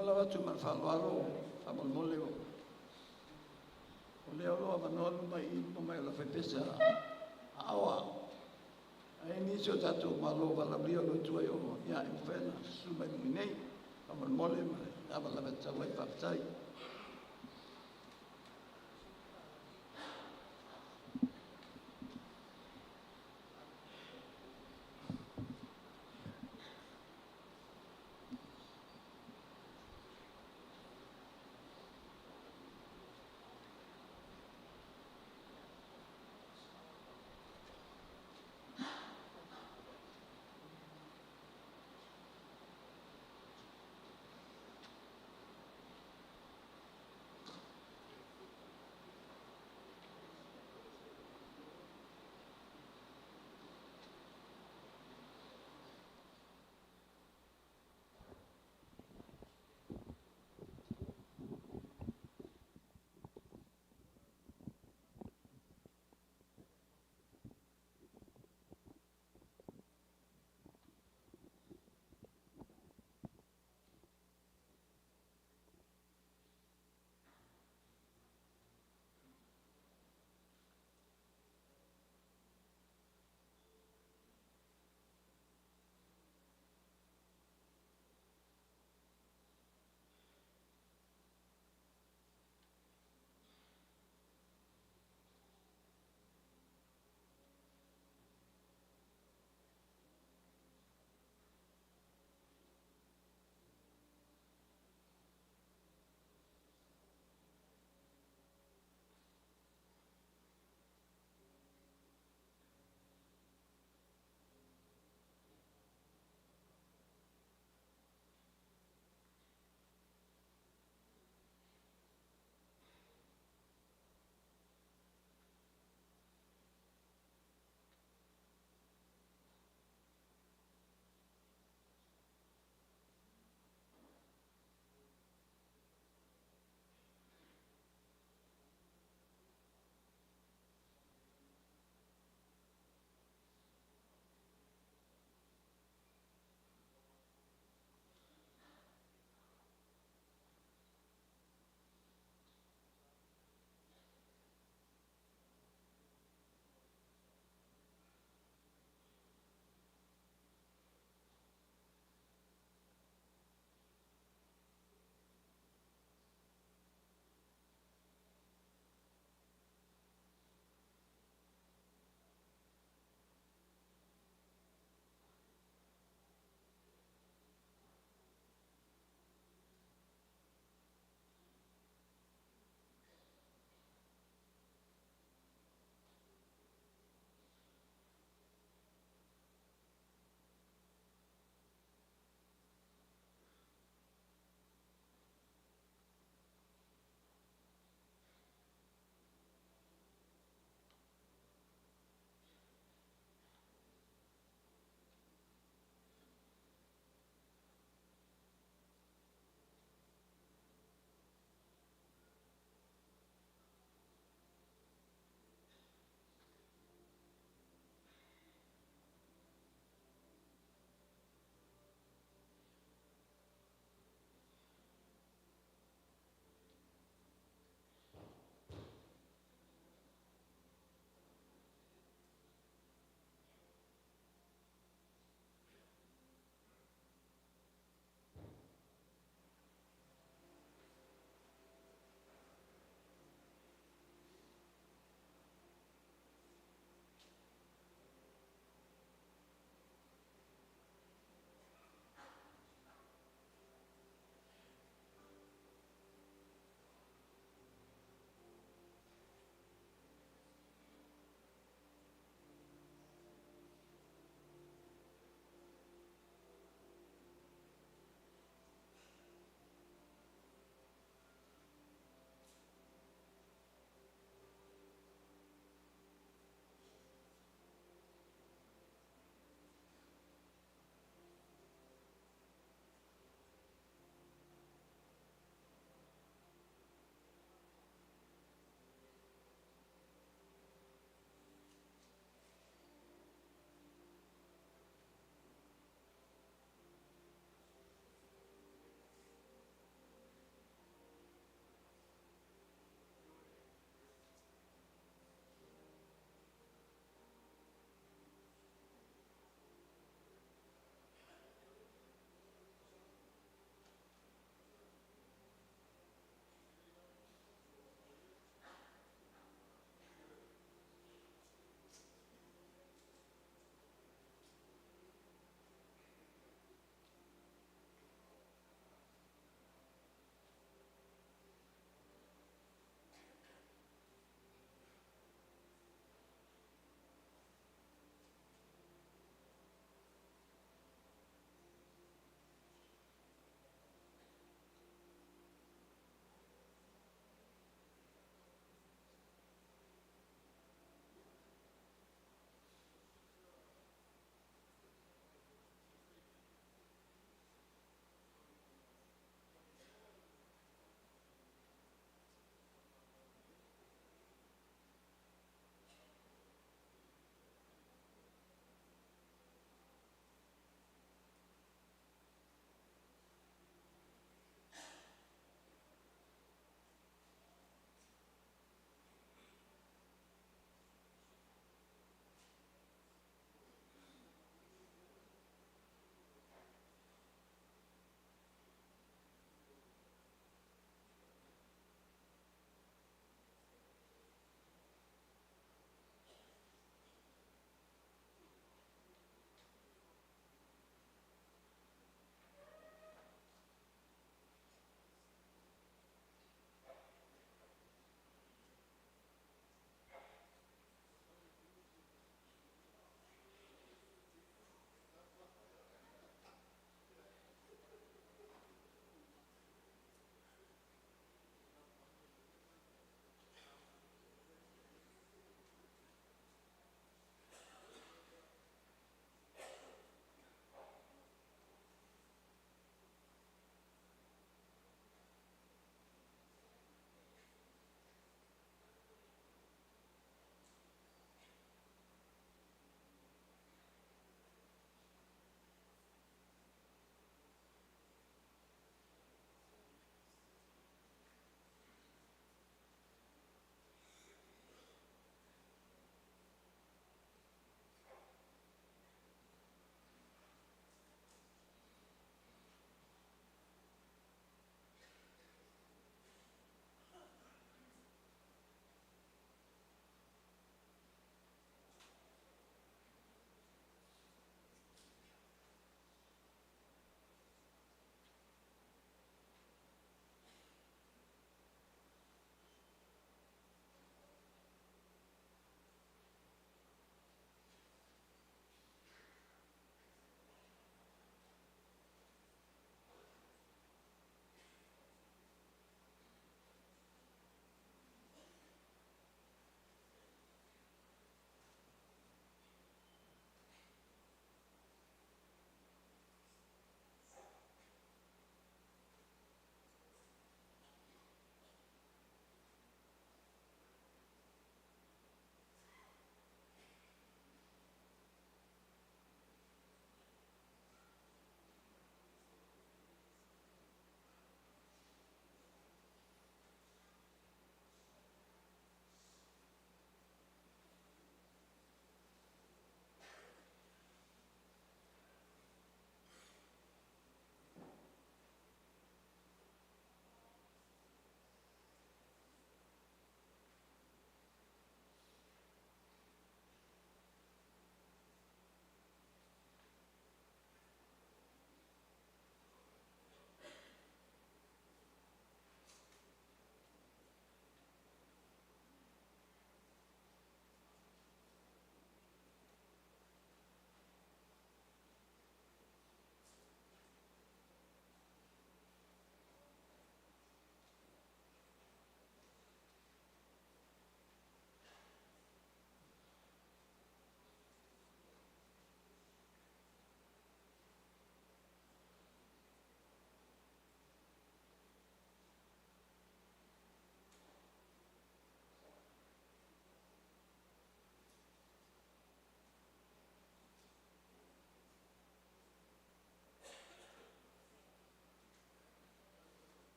Te valaau atu ma le faaaloalo faamolemole o lea o lo o avanoa luma i i luma mai o le aufaipisinisi a Aoa. A i ai nisi o tatou malo valaaulia o lo o i tua i o, ia e mafai ona susu mai i inei faamolemole ma le ava lava e tatau ai. Faafetai.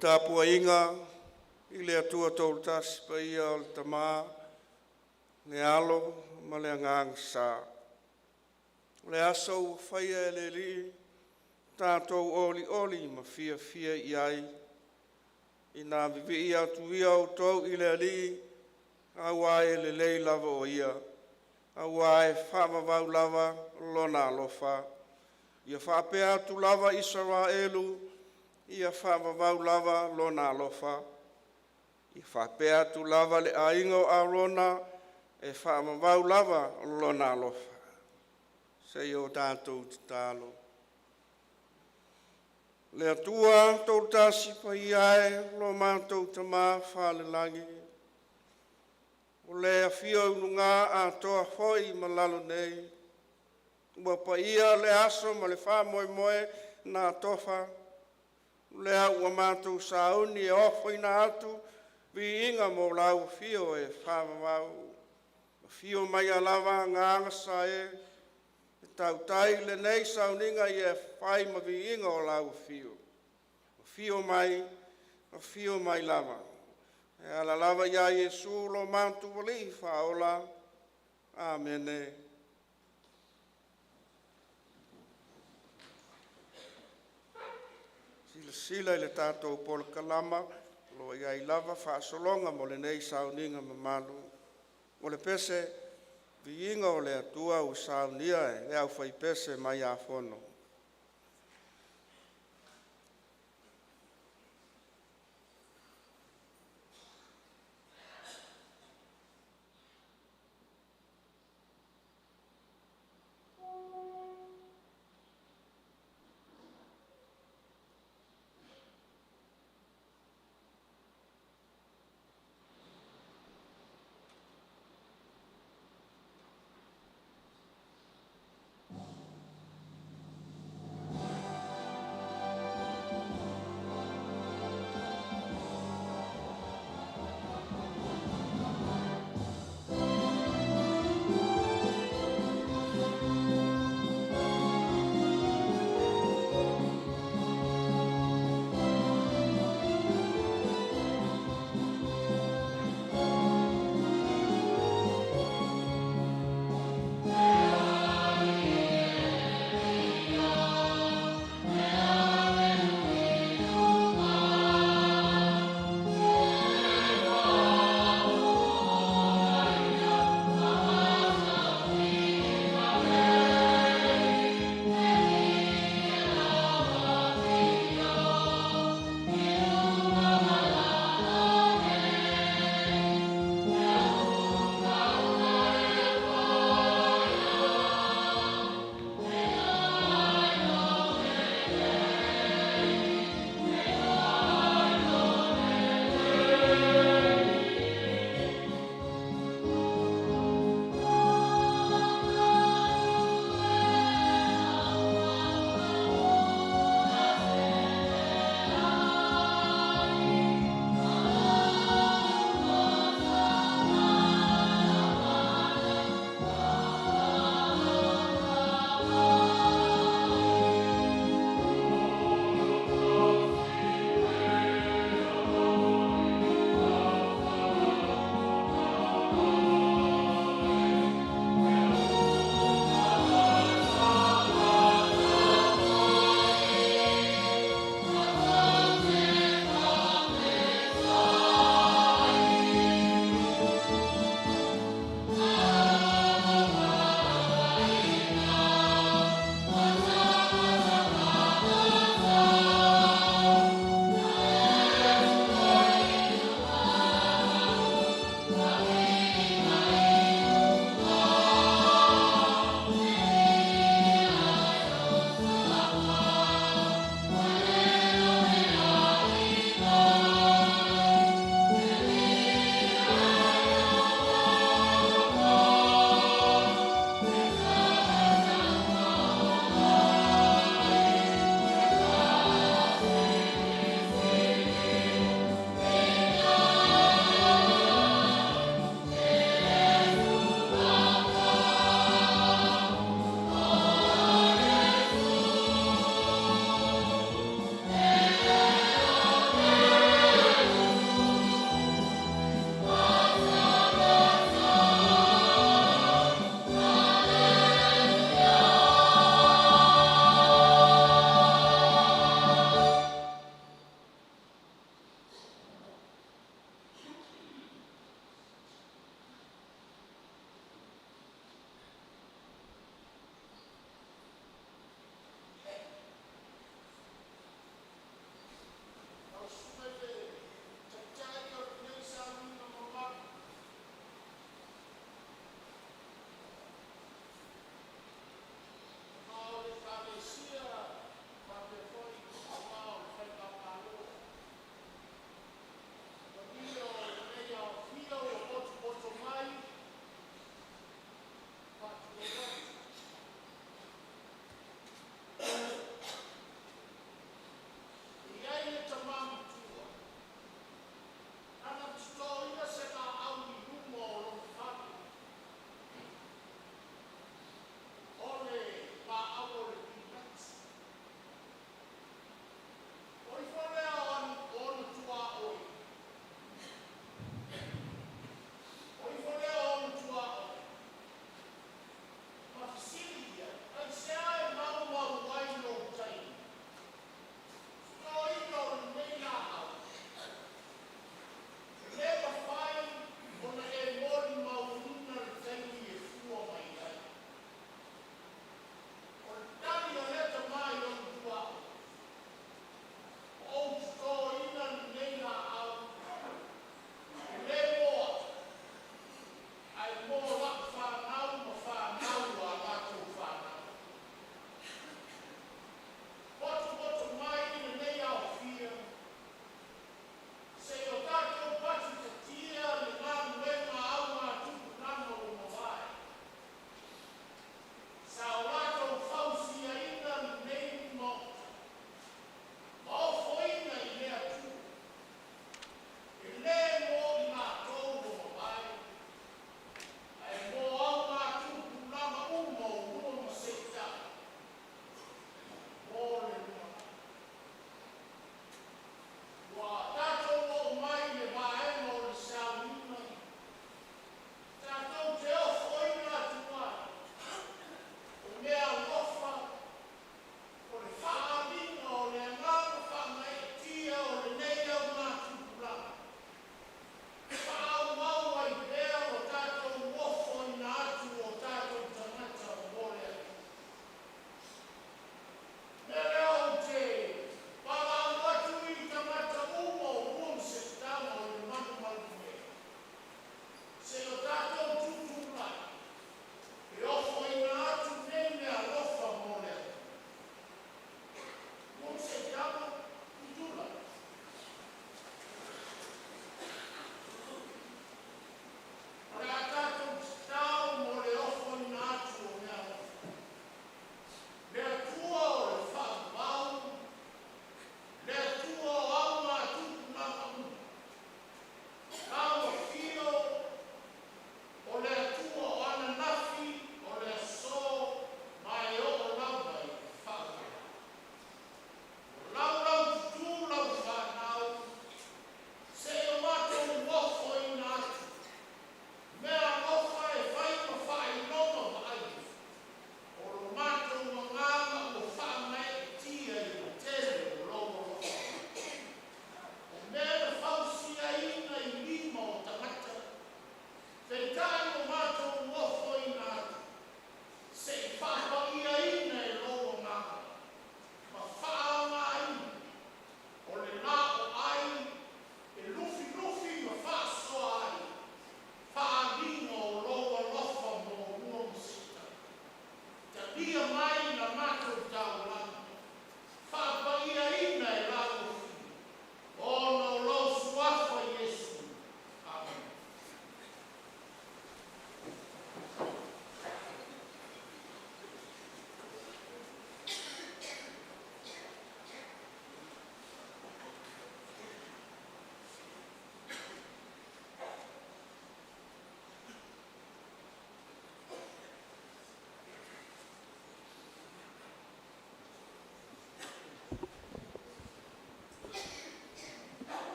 Tapuaiga i le Atua Toatasi, paia o le Tama, le Alo ma le Agaga Sa. O le aso ua faia e le Alii, tatou olioli ma fiafia i ai, ina vivii atu ia outou i le Alii, aua e lelei lava o Ia, aua e faavavau lava Lona alofa. Ia faapea atu lava Isaraelu, ia faavavau lava Lona alofa. Ia faapea atu lava le aiga o Arona, e faavavau lava Lona alofa. Seia o tatou tatalo. Le Atua Toatasi Paia e, lo matou Tama falelagi, ua le afio i luga atoa foi ma lalo nei, ua paia le aso ma le faamoemoe na atofa, o lea ua matou sauni e ofoina atu viiga mo lau Afio e faavavau. Afio maia lava Agaga sa e, e tautai i lenei sauniga ia fai ma viiga o lau Afio. Afio mai, afio mai lava, e ala lava ia Iesu lo matou Alii Faaola. Amene. Silasila i le tatou polokalama, o lo o i ai lava faasologa mo lenei sauniga mamalu. O le pese Viiga i le Atua ua saunia e le aufaipese mai Afono.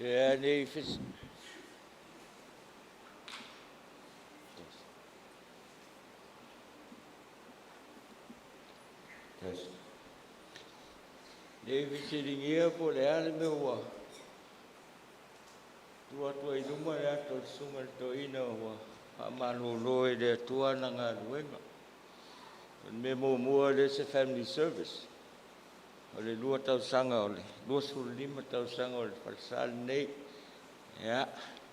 Pe a nei nei fesiligia po o le a le mea ua tuu atu ai i luma le ata o le Susuga i le Toeaina ua faamalolo e le Atua ana galuega. O le mea muamua e le o se family service, o le 2 tausaga o le 25 tausaga o le falesa lenei. Ia,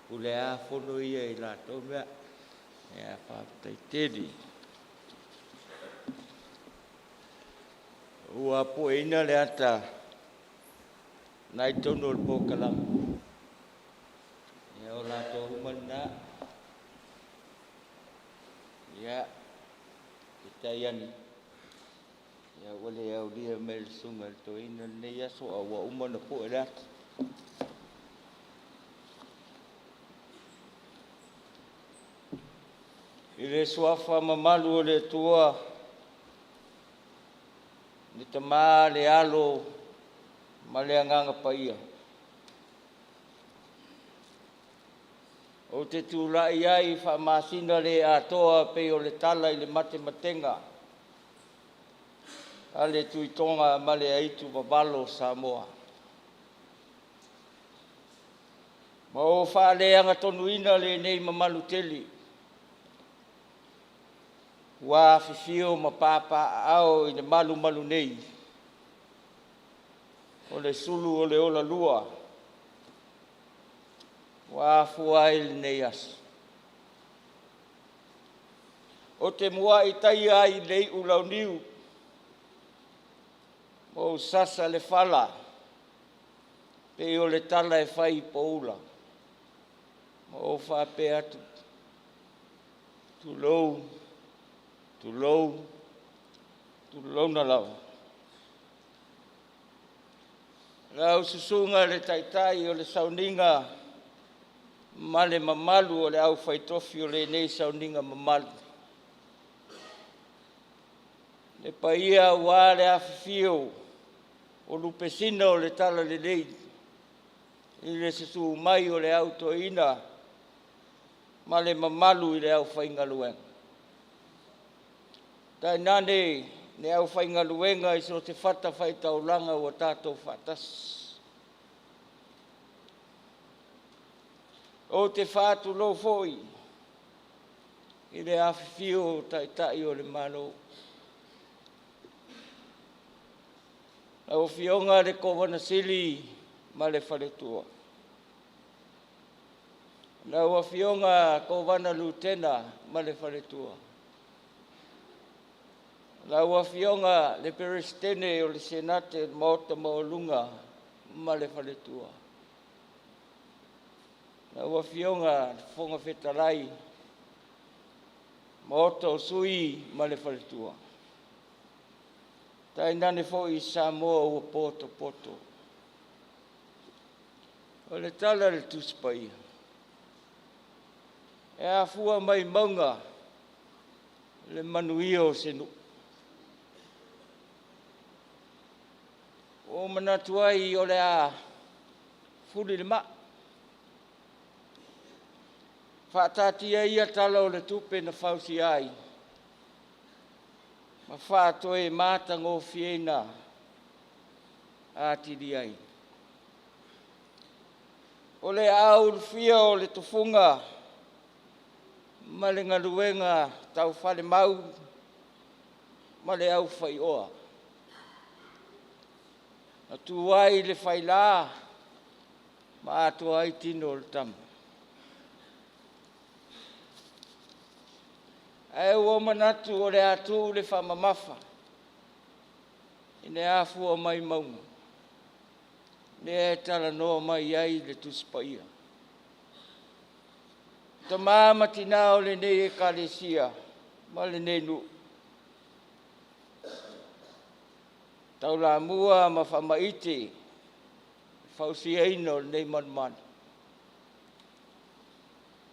pule lava fono ia i latou mea. Ia, faafetai tele. Ua pueina le ata na i totonu o le polokalame. Ia, o latou uma lena. Ia, peitai ane, ia ua le aulia mai e le Susuga i le Toeaina lenei aso, a ua uma ona pue le ata. I le suafa mamalu o le Atua, le Tama, le Alo ma le Agaga Paia, ou te tulai ai faamasina le atoa pei o le tala i le matematega a le Tuitoga ma le aitu vavalo o Samoa. Ma o faaleagatonuina lenei mamalu tele ua afifio ma papaaao i le malumalu nei o le sulu o le olalua ua afua ai lenei aso. Ou te muai taia ai le iulauniu ma ou sasa le fala pei o le tala e fai i poula ma ou faapea atu, tulou, tulou, tulouna lava. Lau susuga i le Taitai o le Sauniga ma le mamalu o le aufaitofi o lenei sauniga mamalu, le paia aua le afifio o lupesina o le talalelei i le susu mai o le Au Toeaina ma le mamalu i le aufaigaluega. Tainane le aufaigaluega i so o se fatafaitaulaga ua tatou faatasi. Ou te faatulou foi i le afifio o Taitai o le Malo, lau Afioga i le Kovana Sili ma le faletua, lau Afioga Kovana Lutena ma le faletua, lau Afioga i le Peresetene o le Senate le Maota Maualuga ma le faletua, lau Afioga i le Fofoga Fetalai, Maota o Sui ma le faletua, tainane foi Samoa ua potopoto. O le tala a le Tusi Paia, e afua mai mauga le manuia o se nuu. Ua ou manatu ai o le a fuli le maa, faataatia ia Tala o le Tupe na fausia ai ma faatoe matagofieina atili ai. O le aao ulufia o le tufuga ma le galuega tau falemau ma le aufaioa, na tu ai le faila ma atoa ai tino o le tama. Ae ua ou manatu o le a tuu le faamamafa i le afua mai mauga lea e talanoa mai ai le Tusi Paia. Tama ma tina o lenei Ekalesia ma lenei nuu, taulamua ma faamaite le fausiaina o lenei malumalu.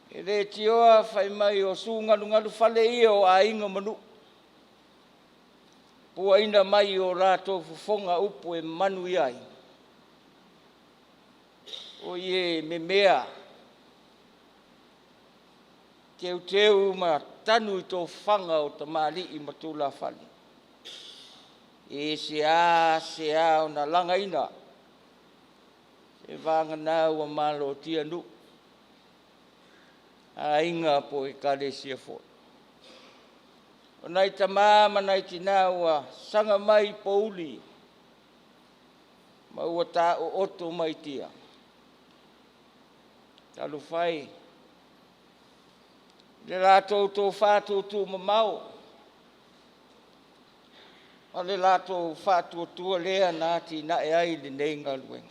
E le tioa fai mai o sugalugalufale ia o aiga ma nuu, puaina mai o latou fofoga upu e manuia ai. O ie memea teuteu ma tanu i tofaga o tamalii ma tulafale, e sea ona lagaina e vagana ua malotia nuu, aiga po o Ekalesia foi. O nai tama ma nai tina ua saga mai i pouli ma ua taooto mai tia, talofa e, i le latou tofa tuutuumamao ma le latou faatuatua lea na atinae ai lenei galuega.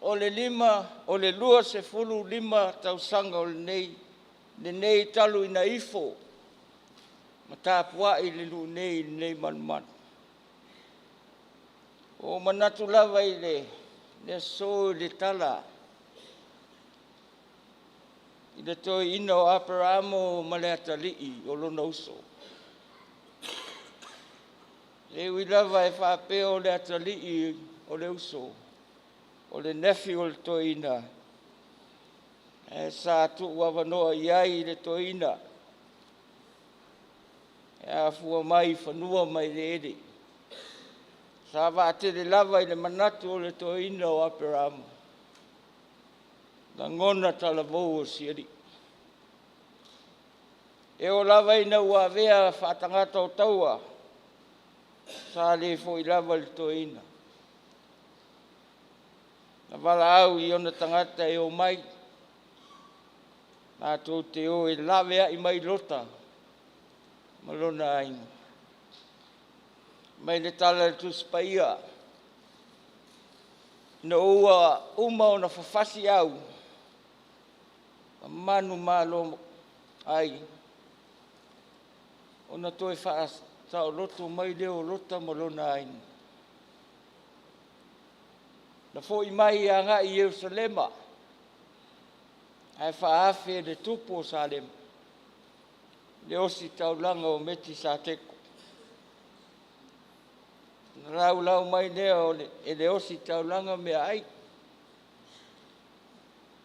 O le 25 tausaga o lenei talu ina ifo ma tapuai le nuu nei i lenei malumalu. Ua ou manatu lava i le aso i le tala i le toeaina o Aperamo ma le atalii o lona uso. E ui lava e faapea o le atalii o le uso, o le nefiu o le toeaina, ae sa tuuavanoa i ai le toeaina e afua mai i fanua ma eleele. Sa vaatele lava i le manatu o le toeaina o Aperamo, lagona talavou o si alii. E oo lava ina ua avea faatagata o taua, sa le foi lava i le toeaina. Na valaau i ona tagata e omai latou te o e laveai mai Lota ma lona aiga. Fai mai le tala a le Tusi Paia, ina ua uma ona fafasi au ma manumalo ai, ona toe faasaoloto mai lea o Lota ma lona aiga. Na foi mai agai i Ierusalema ae faaafe le tupu o Salema i le ositaulaga o Mekisateko. Ona laulau mai lea e le ositaulaga meaai,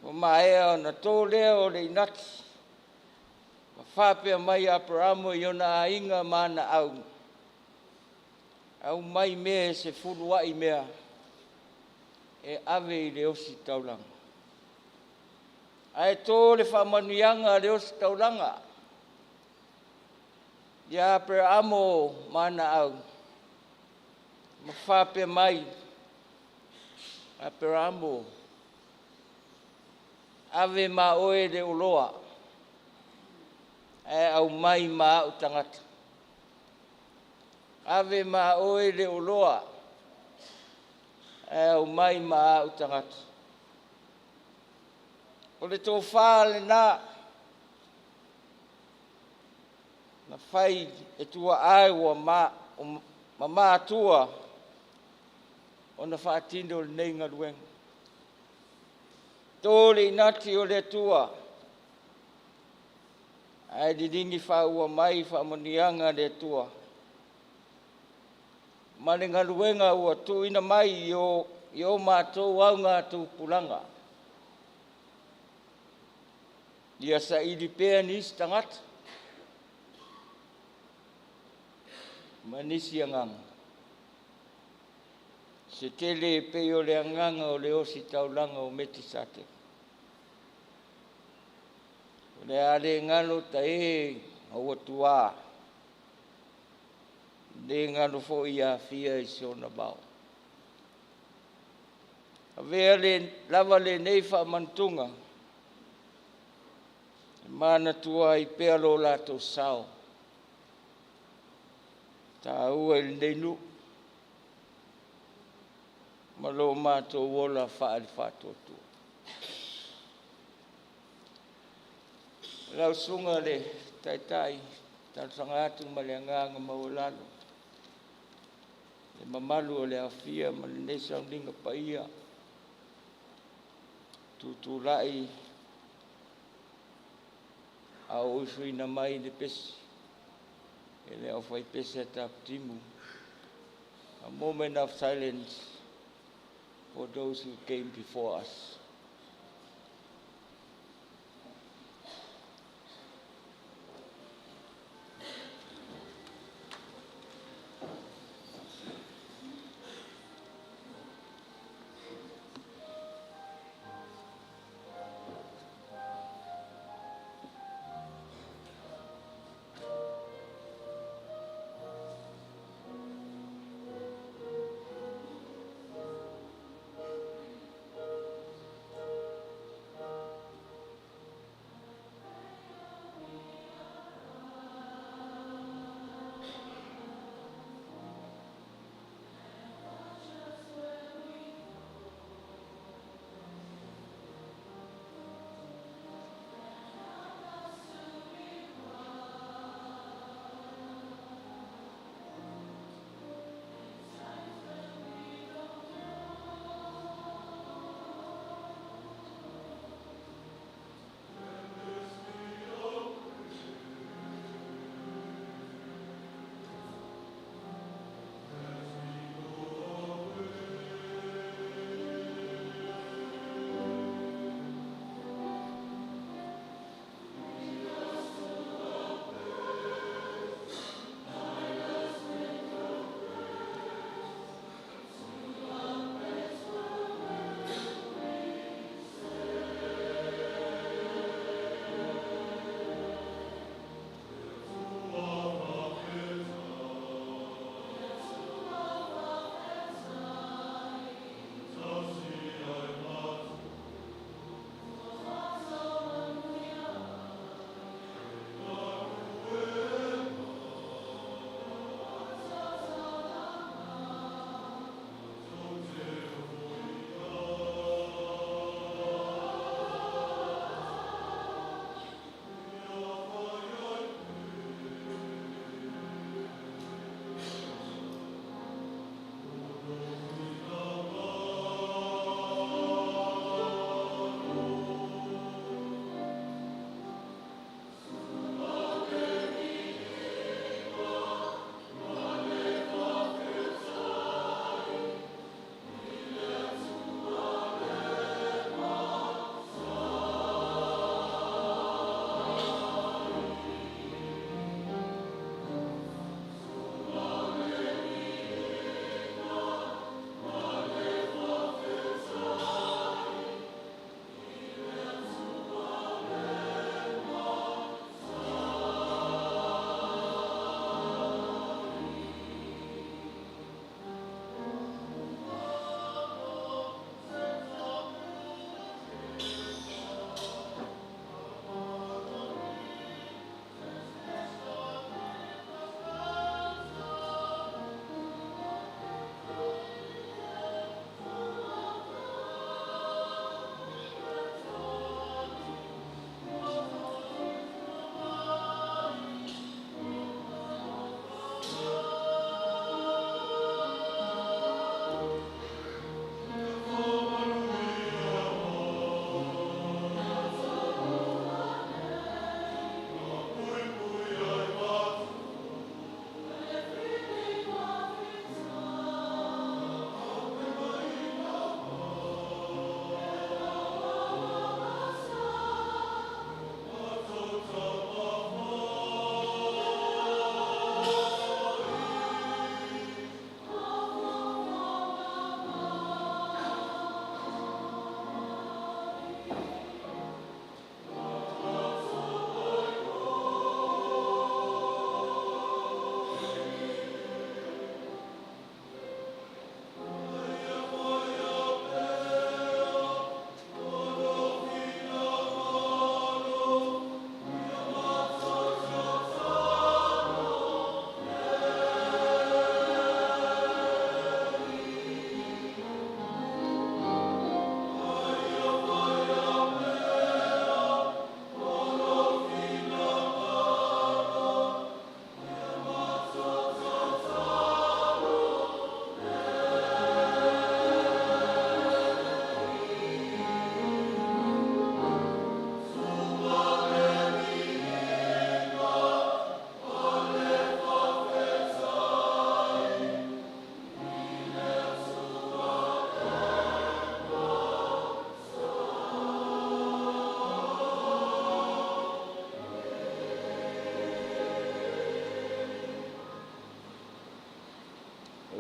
ua maea ona to lea o le inati ma faapea mai Aperamo i ona aiga ma ana au, aumai mea e sefuluai mea e ave i le ositaulaga. Ae to le faamanuiaga a le ositaulaga ia Aperamo ma ana au ma faapea mai, Aperamo, ave ma oe le oloa ae aumai ma au tagata. Ave ma oe le oloa ae aumai ma au tagata. O le tofa lena na fai e tuaa ma matua ona faatino lenei galuega. To le inati o le Atua ae liligi faaua mai faamanuiaga a le Atua ma le galuega ua tuuina mai i o matou augatupulaga. Ia saili pea nisi tagata ma nisi agaga, se tele e pei o le agaga o le ositaulaga o Mekisateko. O le a le galo tae ua tuā, le galo foi Afia i sona vao. Avea lava lenei faamanatuga e manatua ai pea lo latou sao taua i lenei nuu ma lo matou ola faale-faatuatua. Lau Susuga i le Taitai, e talosaga atu ma le agaga maualalo i le mamalu o le aofia ma lenei sauniga paia, tutulai a o usuina mai le pese e le aufaipese a Tapitimu. A moment of silence. for those who came before us.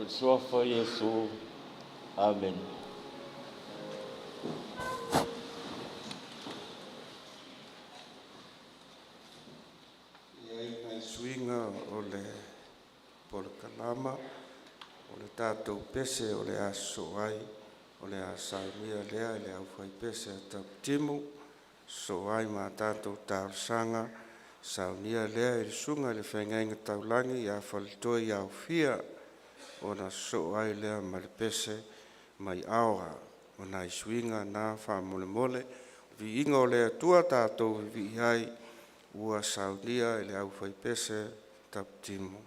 O le suafa o Iesu. Amene. I ai nai suiga o le polokalama o le tatou pese o le a sosoo ai, o le a saunia lea e le aufaipese a Tapitimu, sosoo ai ma tatou talosaga, saunia lea e le Susuga i le Feagaiga Taulagi ia Faletoi Iapia, ona sosoo ai lea ma le pese mai Aoa. O nai suiga na faamolemole. Viiga o le Atua tatou vivii ai ua saunia e le aufaipese a Tapitimu.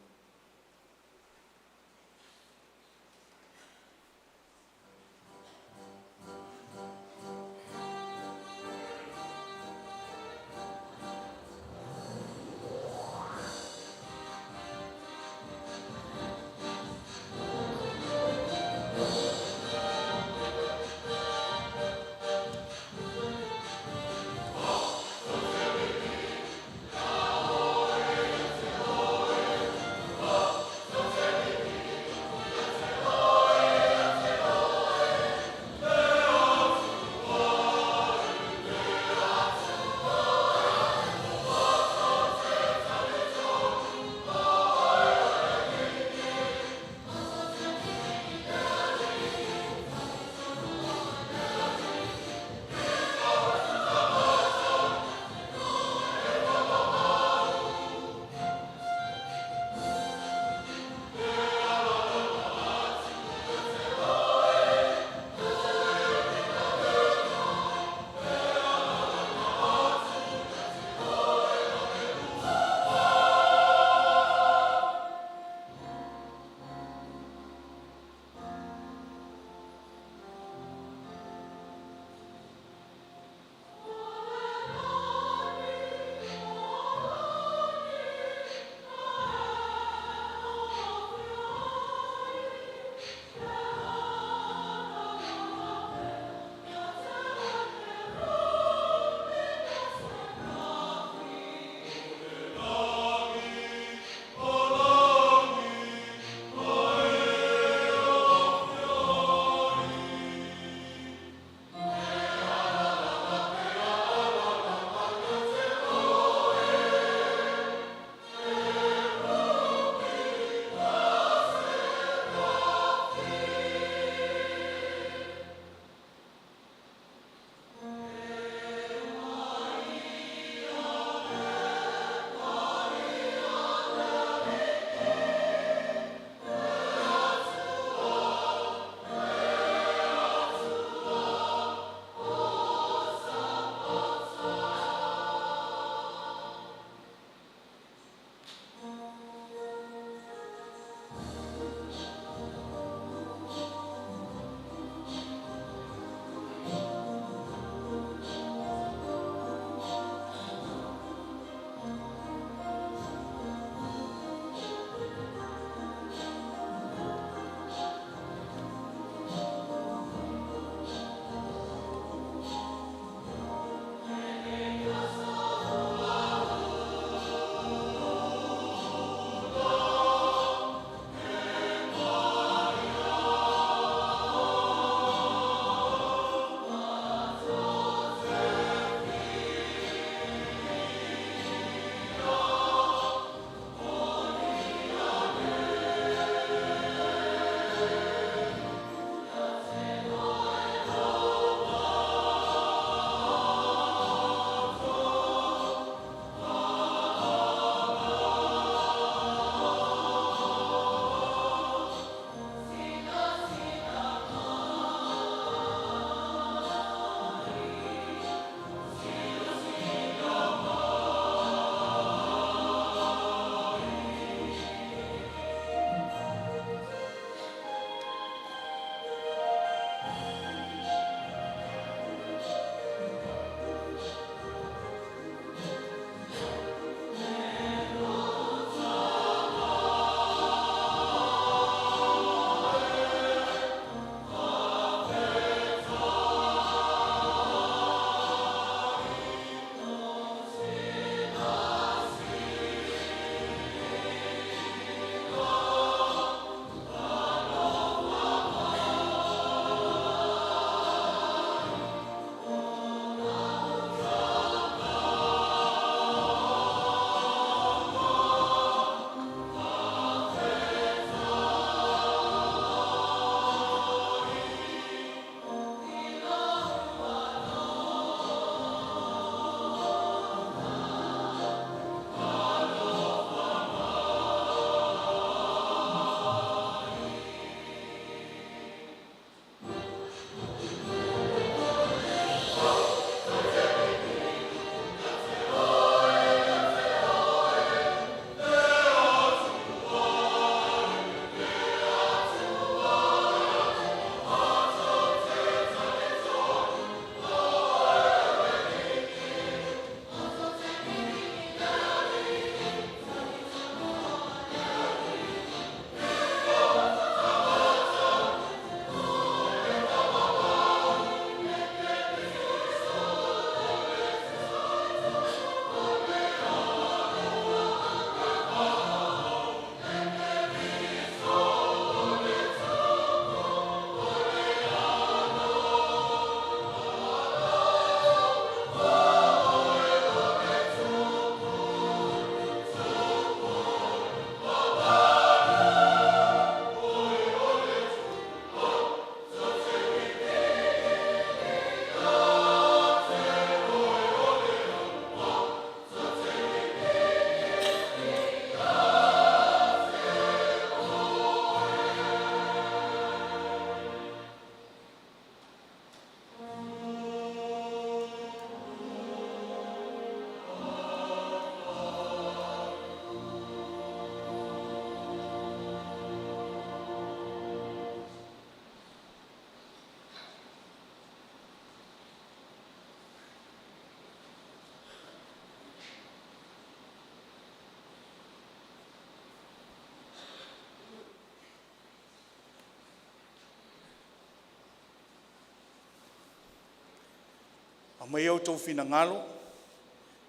Aumai outou finagalo,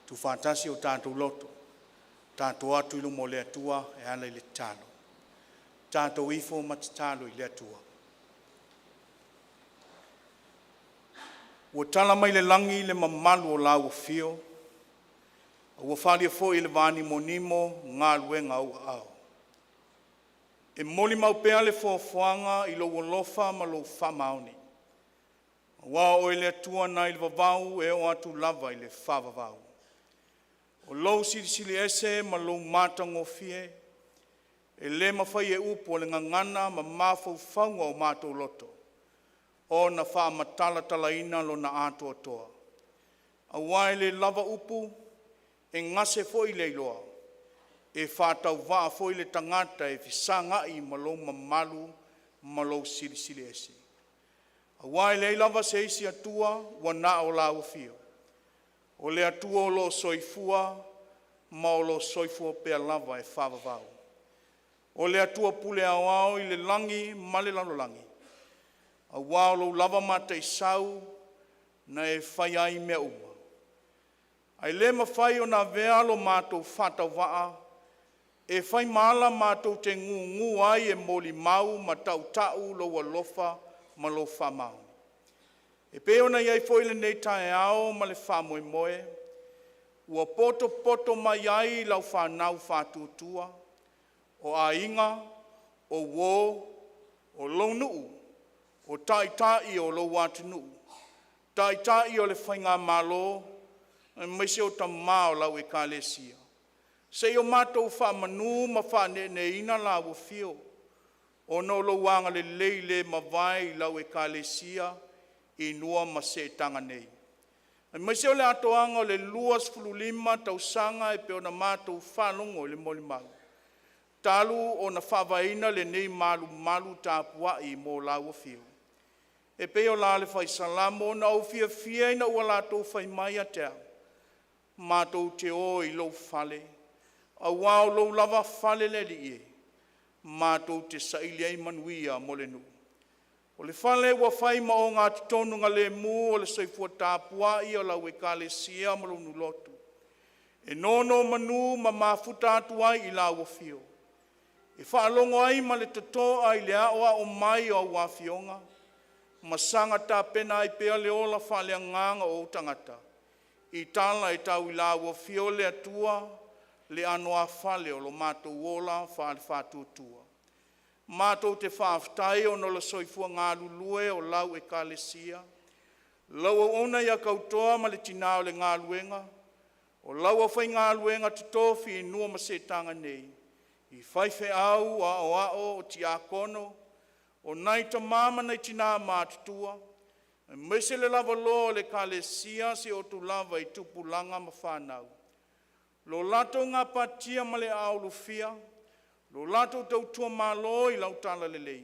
tuufaatasi o tatou loto, tatou o atu i luma o le Atua e ala i le tatalo. Tatou ifo ma tatalo i le Atua. Ua tala mai le lagi le mamalu o lau afio, a ua faaalia foi e le vanimonimo galuega a ou aao. E molimau pea le foafoaga i lou alofa ma lou faamaoni, aua o Oe le Atua mai le vavau e oo atu lava i le faavavau. O lou Silisili Ese ma lou matagofie, e le mafai e upu o le gagana ma mafaufauga o matou loto ona faamatalatalaina lona atoatoa. Aua e le lava upu, e gase foi le iloa, e faatauvaa foi le tagata e fesagai ma lou mamalu ma lou Silisili Ese. Aua e leai lava se isi Atua ua na o lau Afio, o le Atua o lo o soifua ma o lo o soifua pea lava e faavavau. O le Atua pule aoao i le lagi ma le lalolagi, aua o lou lava mataisau na e faia ai mea uma. Ae le mafai ona avea lo matou faatauvaa e fai ma ala matou te gugu ai e molimau ma tautau lou alofa ma lou faamaoni. E pei ona i ai foi lenei taeao ma le faamoemoe ua potopoto mai ai lau fanau faatuatua, o aiga, o uo, o lou nuu, o taitai o lou atunuu, taitai o le faigamalo, aemaise o tama o lau Ekalesia, seia o matou faamanu ma faaneeneeina lau afio, ona o lou agalelei le mavae i lau Ekalesia i nua ma seetaga nei, aemaise o le atoaga o le 25 tausaga e pei ona matou faalogo i le molimau, talu ona faavaeina lenei malumalu tapuai mo lau Afio. E pei o la le Fai Salamo, “Na ou fiafia ina ua latou fai mai ia te au, ‘Matou te o i lou fale,’ aua o lou lava fale le Alii e, matou te saili ai manuia mo le nuu. O le fale ua fai ma ogatotonugalemu o le soifua tapuai o lau Ekalesia ma lona lotu, e nonomanu ma mafuta atu ai i lau Afio, e faalogo ai ma le totoa i le aoao mai o au Afioga, ma saga tapena ai pea le ola faaleagaga o ou tagata, i tala e tau i lau Afio le Atua le anoāfale o lo matou ola faale-Faatuatua. Matou te faafetai ona o le soifua galulue o lau Ekalesia, lau auauna ia tautoa ma le tina o le galuega, o lau aufaigaluega totofi i nua ma seetaga nei, i faifeau, aoao, o tiakono, o nai tama ma nai tinā matutua, aemaise le lavaloa o le Ekalesia seia oo atu lava i tupulaga ma fanau, lo latou gapatia ma le aao ulufia, lo latou tautua malo i lau talalelei.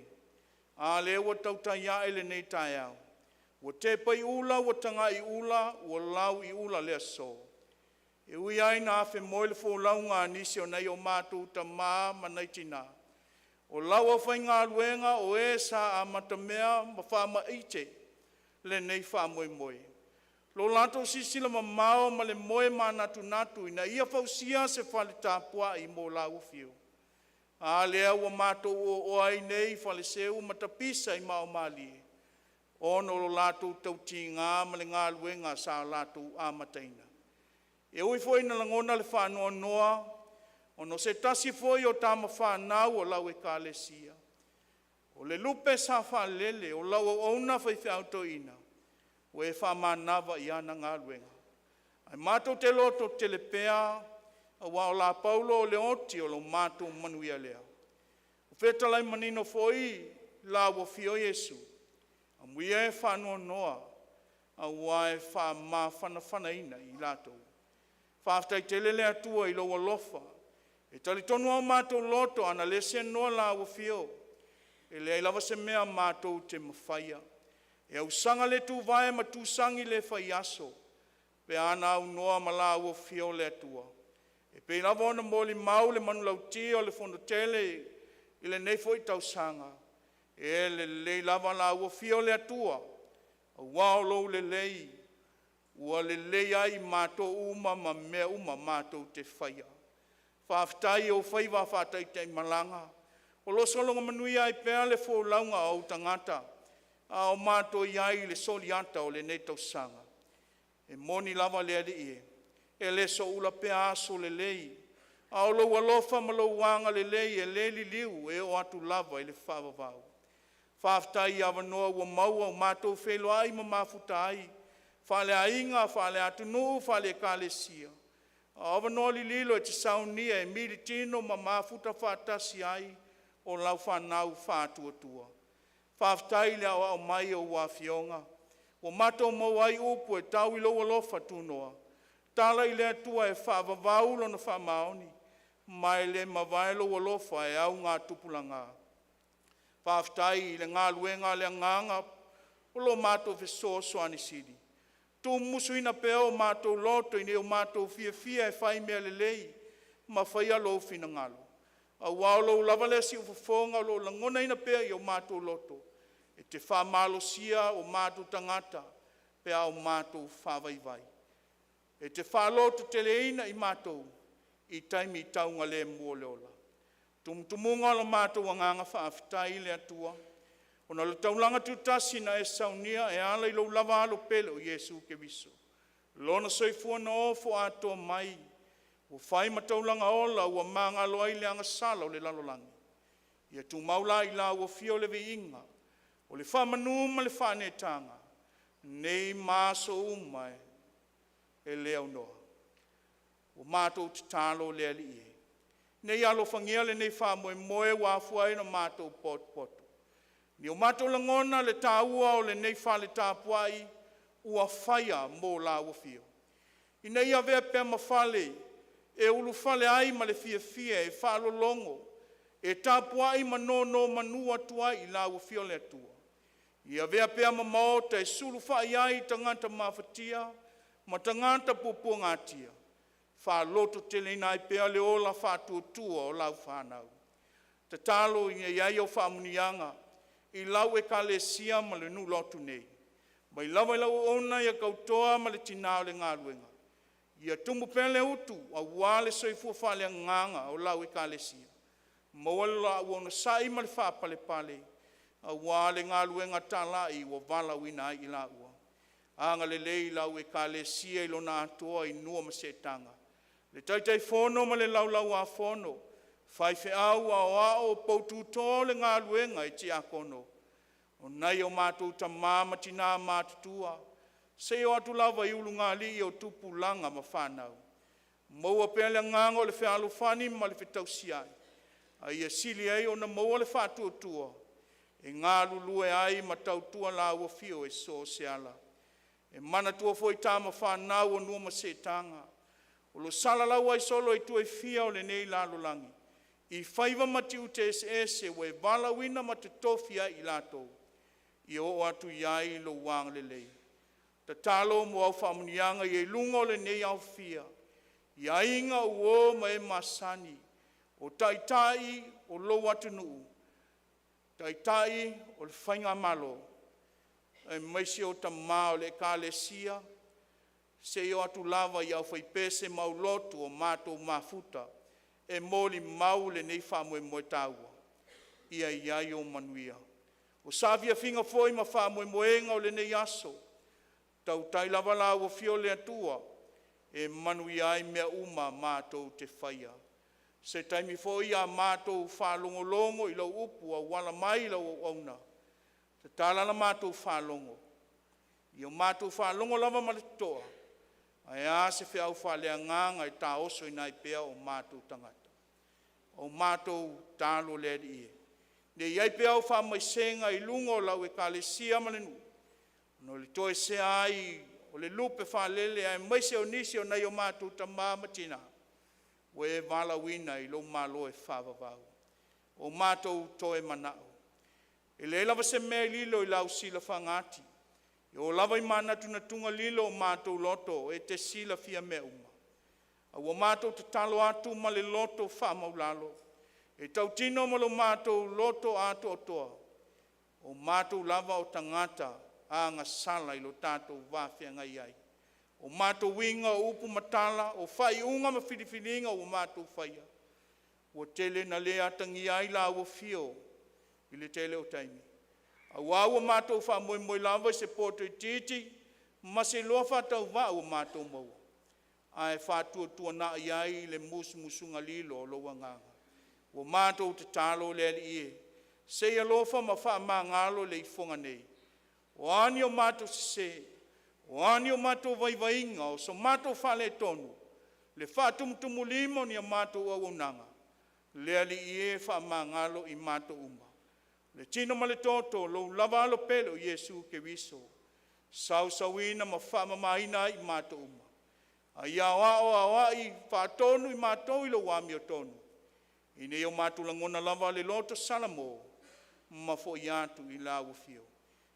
A lea ua tautai a'e lenei taeao, ua tepa i ula ua tagaiula ua lauiula le aso. E ui lava ina afemoe le folauga a nisi o nai o matou tama ma nai tina, o lau aufaigaluega o e sa amatamea ma faamaite lenei faamoemoe, lo latou silasila mamao ma le moe manatunatu ina ia fausia se fale tapuai mo lau Afio. A lea ua matou oaoa ai nei i Faleseu ma tapisa i maaomalie, ona o lo latou tautiga ma le galuega sa latou amataina. E ui foi ina lagona le faanoanoa ona o se tasi foi o tama fanau a lau Ekalesia, o le lupe sa faalele o lau auauna faifeau toeaina, ua e faamanava i ana galuega. Ae matou te lototele pea aua o lapaulo o le oti o lo matou manuia lea. Ua fetalai manino foi lau Afio Iesu, “Amuia e faanoanoa, aua e faamafanafanaina i latou.” Faafetai tele le Atua i lou alofa. E talitonu lava o matou loto, ana le seanoa lau Afio, e leai lava se mea matou te mafaia. E ausaga le tuvae ma tusagi le faiaso pe ana aunoa ma lau Afio le Atua. E pei lava ona molimau le manulauti a le Fonotele i lenei foi tausaga, “E lelei lava lau Afio le Atua, aua o lou lelei Ua lelei ai i matou uma ma mea uma matou te faia. Faafetai i ou faiva faataitaimalaga o lo o sologa manuia ai pea le folauga a ou tagata a o matou i ai i le soliata o lenei tausaga. E moni lava le Alii e, e le soula pea aso lelei, a o lou alofa ma lou agalelei e le liliu e oo atu lava i le faavavau. Faafetai i avanoa ua maua ua matou feiloai ma mafuta ai faaleaiga, faaleatunuu, faale-Ekalesia, a o avanoa lililo e te saunia e militino ma mafuta faatasi ai o lau fanau faatuatua. Faafetai i le aoao mai o ua Afioga ua matou maua ai upu e tau i lou alofa tunoa. Tala i le Atua e faavavau Lona faamaoni, ma e le mavae lou alofa e augatupulaga. Faafetai i le galuega a le Agaga o lo o matou fesoasoani sili, tumusumusuina pea o matou loto ina ia o matou fiafia e fai mea lelei ma faia Lou finagalo, aua o Lou lava lea siufofoga o lo o lagonaina pea i o matou loto, e te faamalosia o matou tagata pe a o matou faavaivai. E te faalototeleina i matou i taimi taugalemu o le ola. Tumutumuga o lo matou agaga faafetai i le Atua, ona o le taulaga tutasi na e saunia e ala i Lou lava Alo pele o Iesu Keriso, Lona soifua na ofo atoa mai ua fai ma taulaga ola ua magalo ai le agasala o le lalolagi. Ia tumau la i lau Afio le viiga, o le faamanu ma le faaneetaga, nei ma aso uma e le aunoa. Ua matou tatalo le Alii e, ina ia alofagia lenei faamoemoe ua afua ai ona matou potopoto, i o matou lagona le taua o lenei fale tapuai ua faia mo Lau Afio, ina ia avea pea ma fale e ulufale ai ma le fiafia e faalologo, e tapuai ma nonomanu atu ai i Lau Afio le Atua. Ia avea pea ma maota e sulufai i ai tagata mafatia ma tagata puapuagatia, faalototeleina ai pea le ola faatuatua o Lau fanau. Tatalo ina ia i ai au faamanuiaga i lau Ekalesia ma le nuu lotu nei, mai lava i lau auauna ia tautoa ma le tina o le galuega, ia tumu pea le utu aua le soifua faaleagaga o lau Ekalesia. Maua le laau onosai ma le faapalepale aua le galuega talai ua valaauina ai i laua. Agalelei i lau Ekalesia i lona atoa i nua ma seetaga, le Taitaifono ma le Laulau-a-Fono, faifeau, aoao, poututoa o le galuega e tiakono, o nai o matou tama ma tina matutua, seia oo atu lava i ulugalii o tupulaga ma fanau. Maua pea le agaga o le fealofani ma le fetausiai, a ia sili ai ona maua le faatuatua e galulue ai ma tautua Lau Afio i so o se ala. E manatua foi tama fanau o nua ma seetaga o lo o salalau ai solo i itu e fia o lenei lalolagi i faiva ma tiute eseese ua e valaauina ma totofi ai i latou, ia oo atu i ai lou agalelei. Tatalo mo au faamanuiaga ia i luga o lenei aofia i aiga, o uo ma e masani, o taitai o lou atunuu, taitai o le faigamalo, aemaise o tama o le Ekalesia, seia oo atu lava i le aufaipese ma aulotu ua matou mafuta e molimau lenei faamoemoe taua. Ia i ai ou manuia. O saafiafiaga foi ma faamoemoega o lenei aso, tautai lava lau Afio le Atua e manuia ai mea uma matou te faia. Se taimi foi a matou faalogologo i lau upu auala mai i lau auauna, tatala la matou faalogo, ia matou faalogo lava ma le totoa, ae a se feau faaleagaga e taosoina ai pea o matou tagata. O matou tatalo le Alii e, ia i ai pea au faamaisega i luga o lau Ekalesia ma le nuu ona o le toesea ai o le lupe faalele aemaise o nisi o nai o matou tama ma tina ua e valaauina i lou malo e faavavau. Ua matou toe manao, e leai lava se mea e lilo i lau silafaga ati, e oo lava i manatunatuga lilo o matou loto e te silafia mea uma. A ua matou tatalo atu ma le loto faamaualalo, e tautino ma lo matou loto atoatoa, o matou lava o tagata agasala i lo tatou va feagai ai. O matou uiga o upu ma tala, o faaiuga ma filifiliga ua matou faia, ua tele ina le atagia ai la Afioga i le tele o taimi, auā ua matou faamoemoe lava i se poto itiiti ma se iloa faatauvaa ua matou maua, ae faatuatuanai ai le musumusuga lilo a Lou Agaga. Ua matou tatalo le Alii e, se i alofa ma faamagalo le ifoga nei. O a ni o matou sese, o a ni o matou vaivaiga, o so matou faaletonu, le faatumutumulima o ni a matou auaunaga, le Alii e, faamagalo i matou uma, le tino ma le toto, Lou lava Alo pele o Iesu Keriso, sausauina ma faamamaina ai i matou uma. A ia aoao aoai faatonu i matou i Lou amiotonu, ina ia o matou lagona lava le loto salamo ma foi atu i Lau Afio.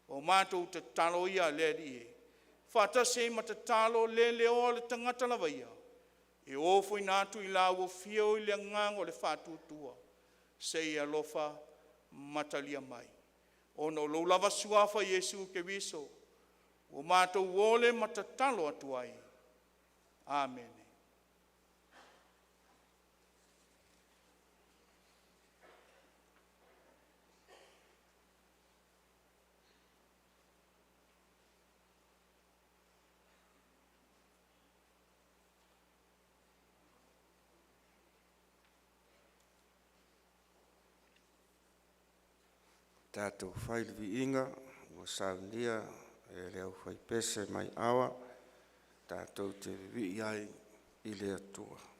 O matou tatalo ia le Alii e, faatasi ai ma tatalo le leoa o le tagata lava ia, e ofoina atu i lau Afio i le agaga o le faatuatua, se i e alofa ma talia mai. Ona o lou lava Suafa Iesu Keriso, ua matou ole ma tatalo atu ai. Amene. Tatou fai le viiga ua saunia e le aufaipese maiava, tatou te vivii ai i le Atua.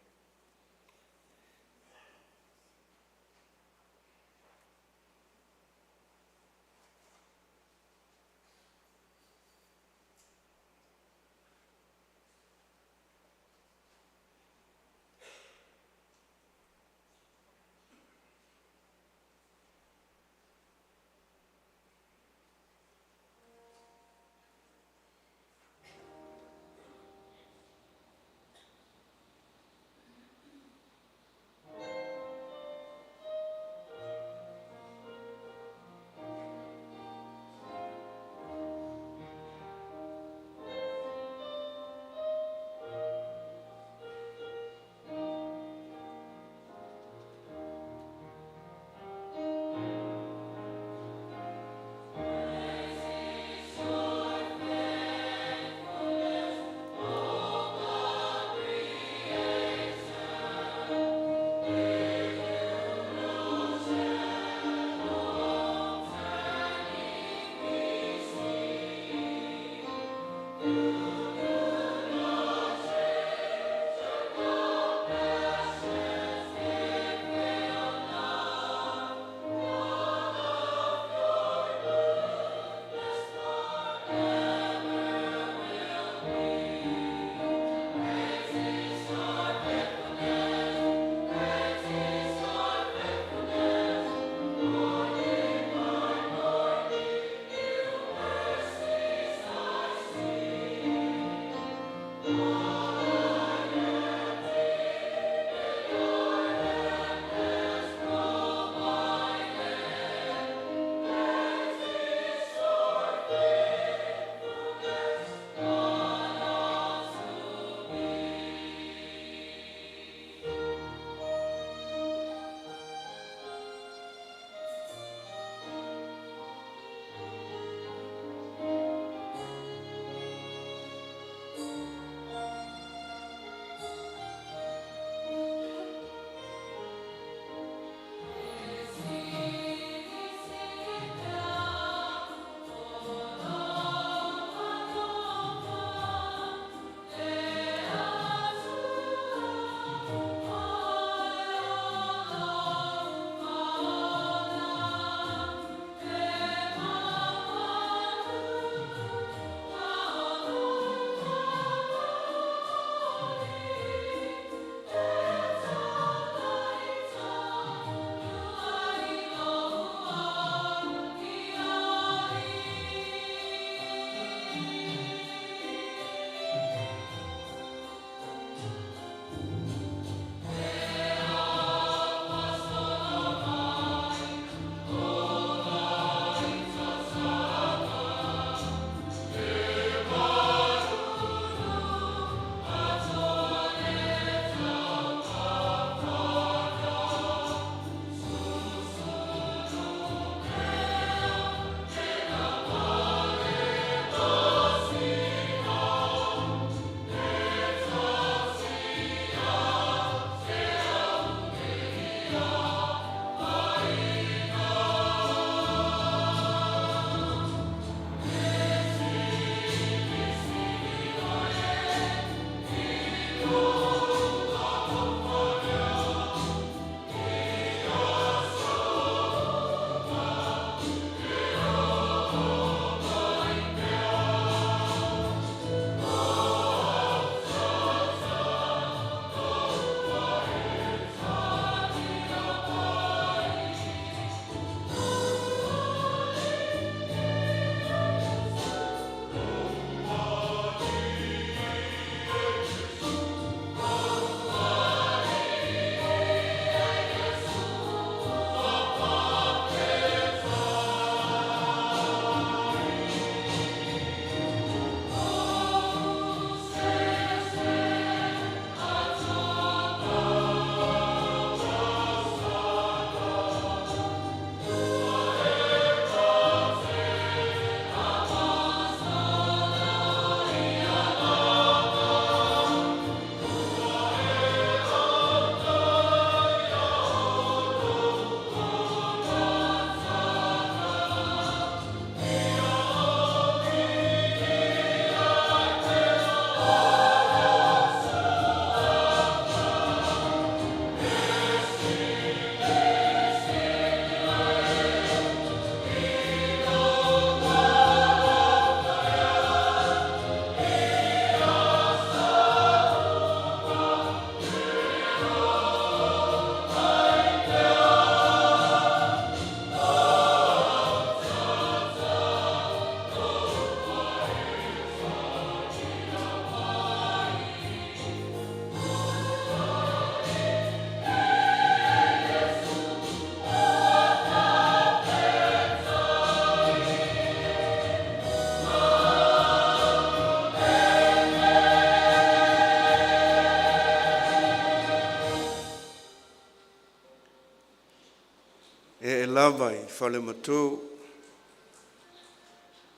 lava i Falematu,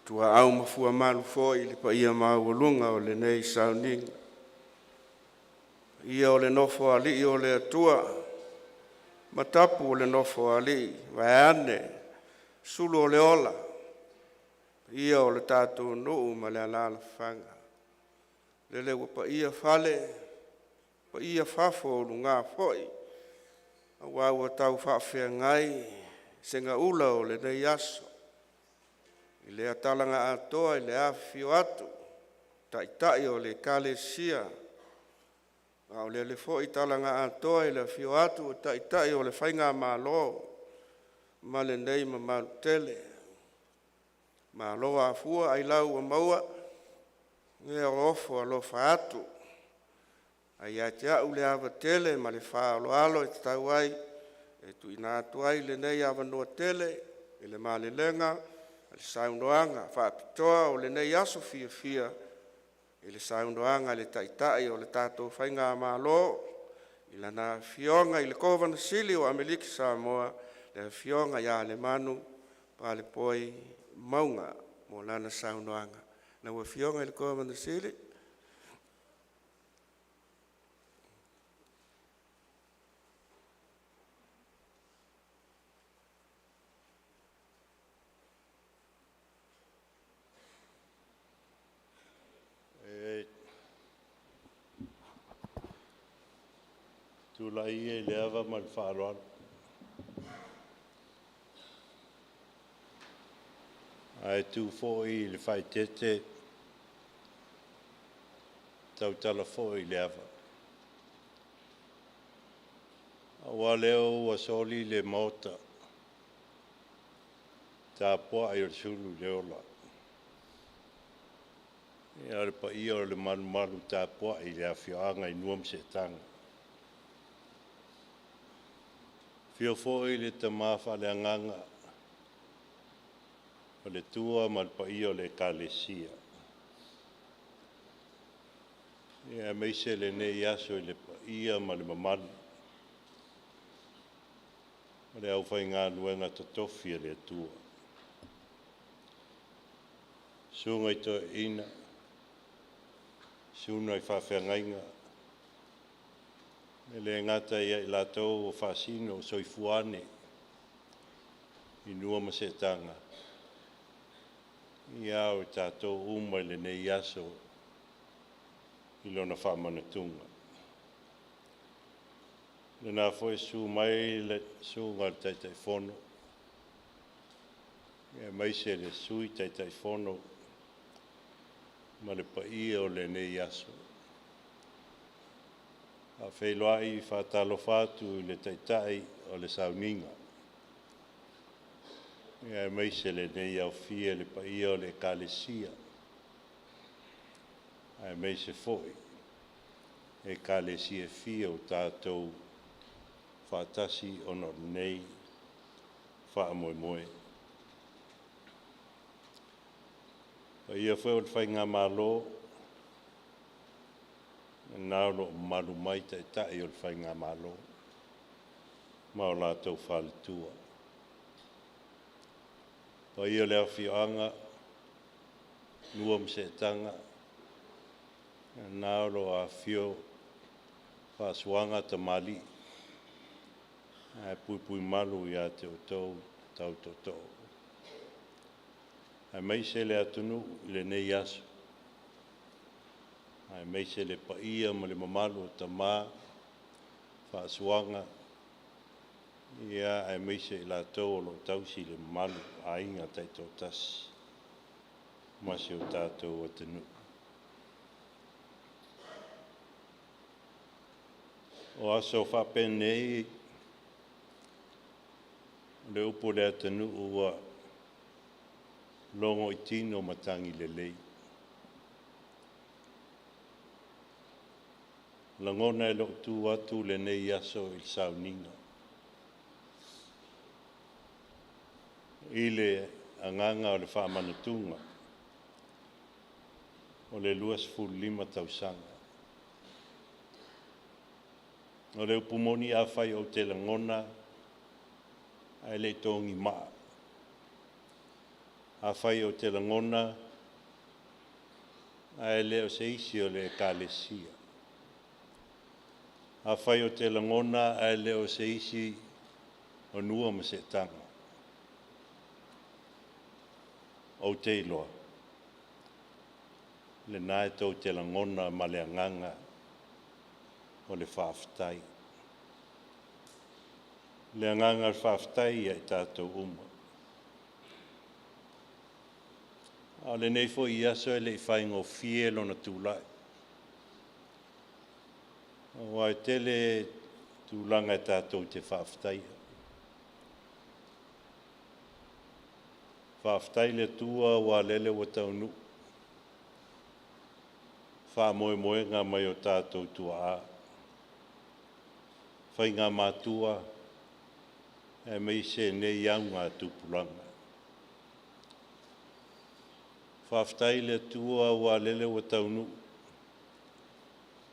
Tuaau ma Fuamalu foi i le paia maualuga o lenei sauniga. Paia o le Nofoalii o le Atua ma tapu o le Nofoalii, vaeane sulu o le ola, paia o le tatou nuu ma le alaalafaga. Lele ua paia fale, paia fafo o luga foi aua ua taufaafeagai segaula o lenei aso i lea tala na atoa i le afifio atu o taitai o le Ekalesia, a o lele foi tala na atoa i le afio atu o taitai o le faigamalo ma lenei mamalu tele. Malo afua ailao ua maua, e ofo alofa atu. Ae ia te au le ava tele ma le faaaloalo e tatau ai e tuuina atu ai lenei avanoa tele i le malelega a le saunoaga faapitoa o lenei aso fiafia i le saunoaga a le Taitai o le tatou Faigamalo, Lana Afioga i le Kovana Sili o Amerika Samoa, le Afioga ia Lemanu Palepoi Mauga mo lana saunoaga. Lau Afioga i le Kovana Sili. Tulai ia i le ava ma le faaaloalo ae tu foi i le faaeteete e tautala foi i le ava, aua o lea ua soli le Maota tapuai o le sulu i le ola. Ia, o le paia o le malumalu tapuai i le afioaga i Nua ma Setaga. Afio foi le tama faaleagaga, faletua ma le paia o le Ekalesia. Ia, aemaise lenei aso i le paia ma le mamalu o le aufaigaluega totofi a le Atua. Susuga i toeaiina, susuga i faafeagaiga, e le gata ia i latou o faasino o soifua ane i Nua ma Setaga, ia a o tatou uma i lenei aso i lona faamanatuga. O lena foi e susu mai le susuga i le Taitaifono, aemaise le Sui Taitaifono ma le paia o lenei aso. Faafeiloai faatalofa atu i le Taitai o le Sauniga, aemaise lenei aofia i le paia o le Ekalesia, aemaise foi Ekalesia e fia o tatou faatasi ona o lenei faamoemoe. Paia foi o le Faigamalo, lena o lo o mamalu mai Taitai o le Faigamalo ma o latou faletua. Paia o le afioaga, Nua ma Setaga, lena o lo o afifio Faasuaga tamalii ae puipui malu ia te outou tau tootoo. Aemaise le atunuu i lenei aso, aemaise le paia ma le mamalu o tama, faasuaga, ia aemaise i latou o lo o tausi le mamalu o aiga taitoatasi ma si o tatou atunuu. O aso faapenei, o le upu a le atunuu ua logo i tino matagi lelei. Lagona e lou tu atu lenei aso i le sauniga, i le agaga o le faamanatuga o le 25 tausaga. O le upu moni, afai ou te lagona Ae le i togi maa. Afai ou te lagona ae le o se isi o le Ekalesia. Afai ou te lagona ae le o se isi o Nua ma Seetaga. Ou te iloa, lena e tou te lagona ma le agaga o le faafetai. Le agaga o le faafetai ia i tatou uma. A o lenei foi aso e le i faigofie lona tulai. Aua e tele tulaga e tatou te faafetaia. Faafetai i le Atua aua o lele ua taunuu faamoemoega mai o tatou tuaa, faigamatua aemaise nei augatupulaga. Faafetai i le Atua aua o lele ua taunuu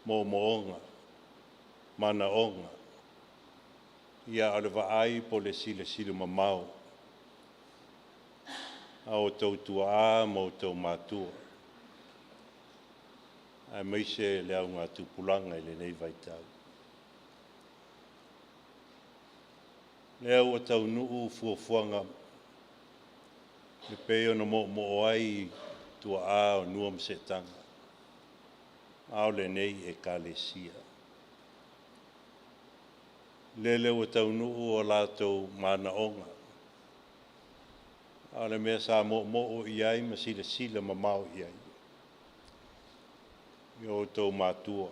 moomooga, manaoga, ia a o le vaai po o le silasila mamao a outou tuaa ma outou matua, aemaise le augatupulaga i lenei vaitau. Lea ua taunuu fuafuaga e pei ona moomoo ai tuaa o Nua ma Seetaga, a o lenei Ekalesia. Lele ua taunuu o latou manaoga, a o le mea sa moomoo i ai ma silasila mamao i ai i o outou matua,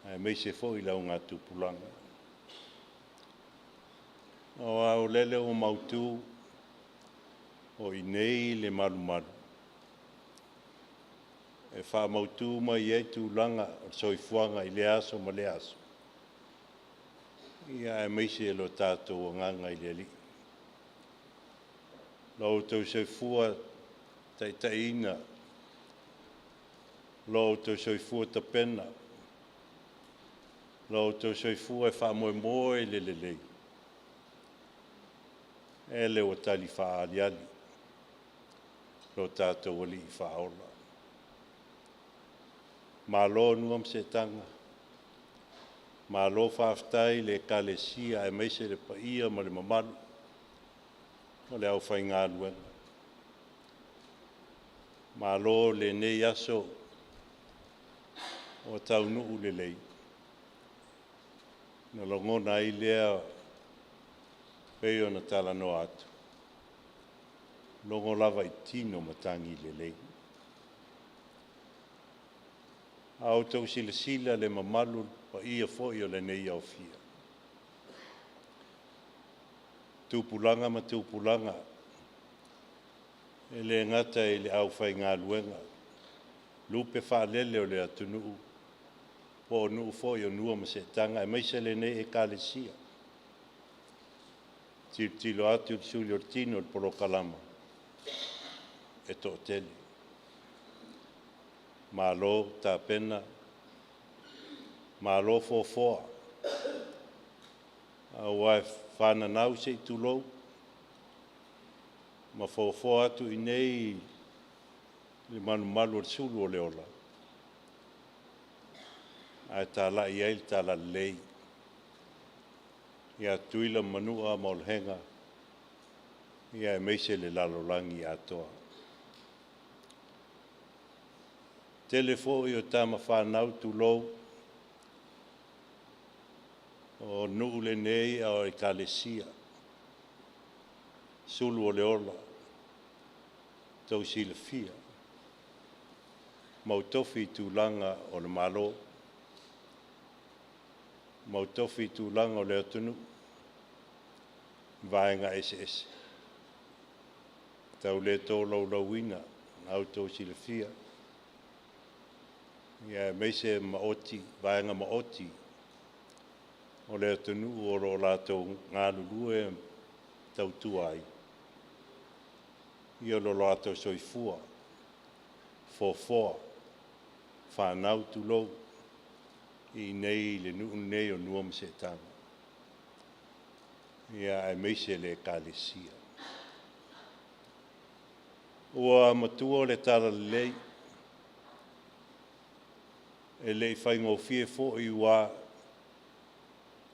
aemaise foi le augatupulaga. Aua o lele ua mautu o i inei le malumalu e faamautu mai ai tulaga o le soifuaga i lea aso ma lea aso, ia aemaise lo tatou agaga i le Alii. Lo outou soifua taitaiina, lo outou soifua tapena, lo outou soifua e faamoemoe i le lelei, ele ua tali faaaliali lo tatou Alii Faaola. Malo Nua ma Seetaga, malo faafetai i le Ekalesia aemaise le paia ma le mamalu o le aufaigaluega. Malo lenei aso ua taunuu lelei, na lagona ai lea pei ona talanoa atu, logo lava i tino matagi lelei. A outou silasila le mamalu paia foi o lenei aofia, tupulaga ma tupulaga, e le gata i le aufaigaluega, lupe faalele o le atunuu, po o nuu foi o Nua ma Seetaga aemaise lenei Ekalesia. Tilotilo atu i le suli o le tino i le polokalama, e toatele. Malo tapena, malo foafoa, aua e fananau se i tulou ma foafoa atu i inei le malumalu o le sulu o le ola, ae talai ai le talalelei ia Tutuila ma Manua ma Olohega, ia aemaise le lalolagi atoa. Tele foi o tama fanau, tulou, o nuu lenei a o Ekalesia, sulu o le ola, tou silafia, mautofi i tulaga o le Malo, mautofi i tulaga o le atunuu, vaega eseese. Tau le tolaulauina na outou silafia, ia aemaise maoti, vaega maoti o le atunuu o lo o latou galulue tautua ai, ia lo latou soifua, foafoa, fanau, tulou, i inei i le nuu lenei o Nua ma Seetaga. Ia aemaise le Ekalesia. Ua matua o le talalelei, e le i faigofie foi ua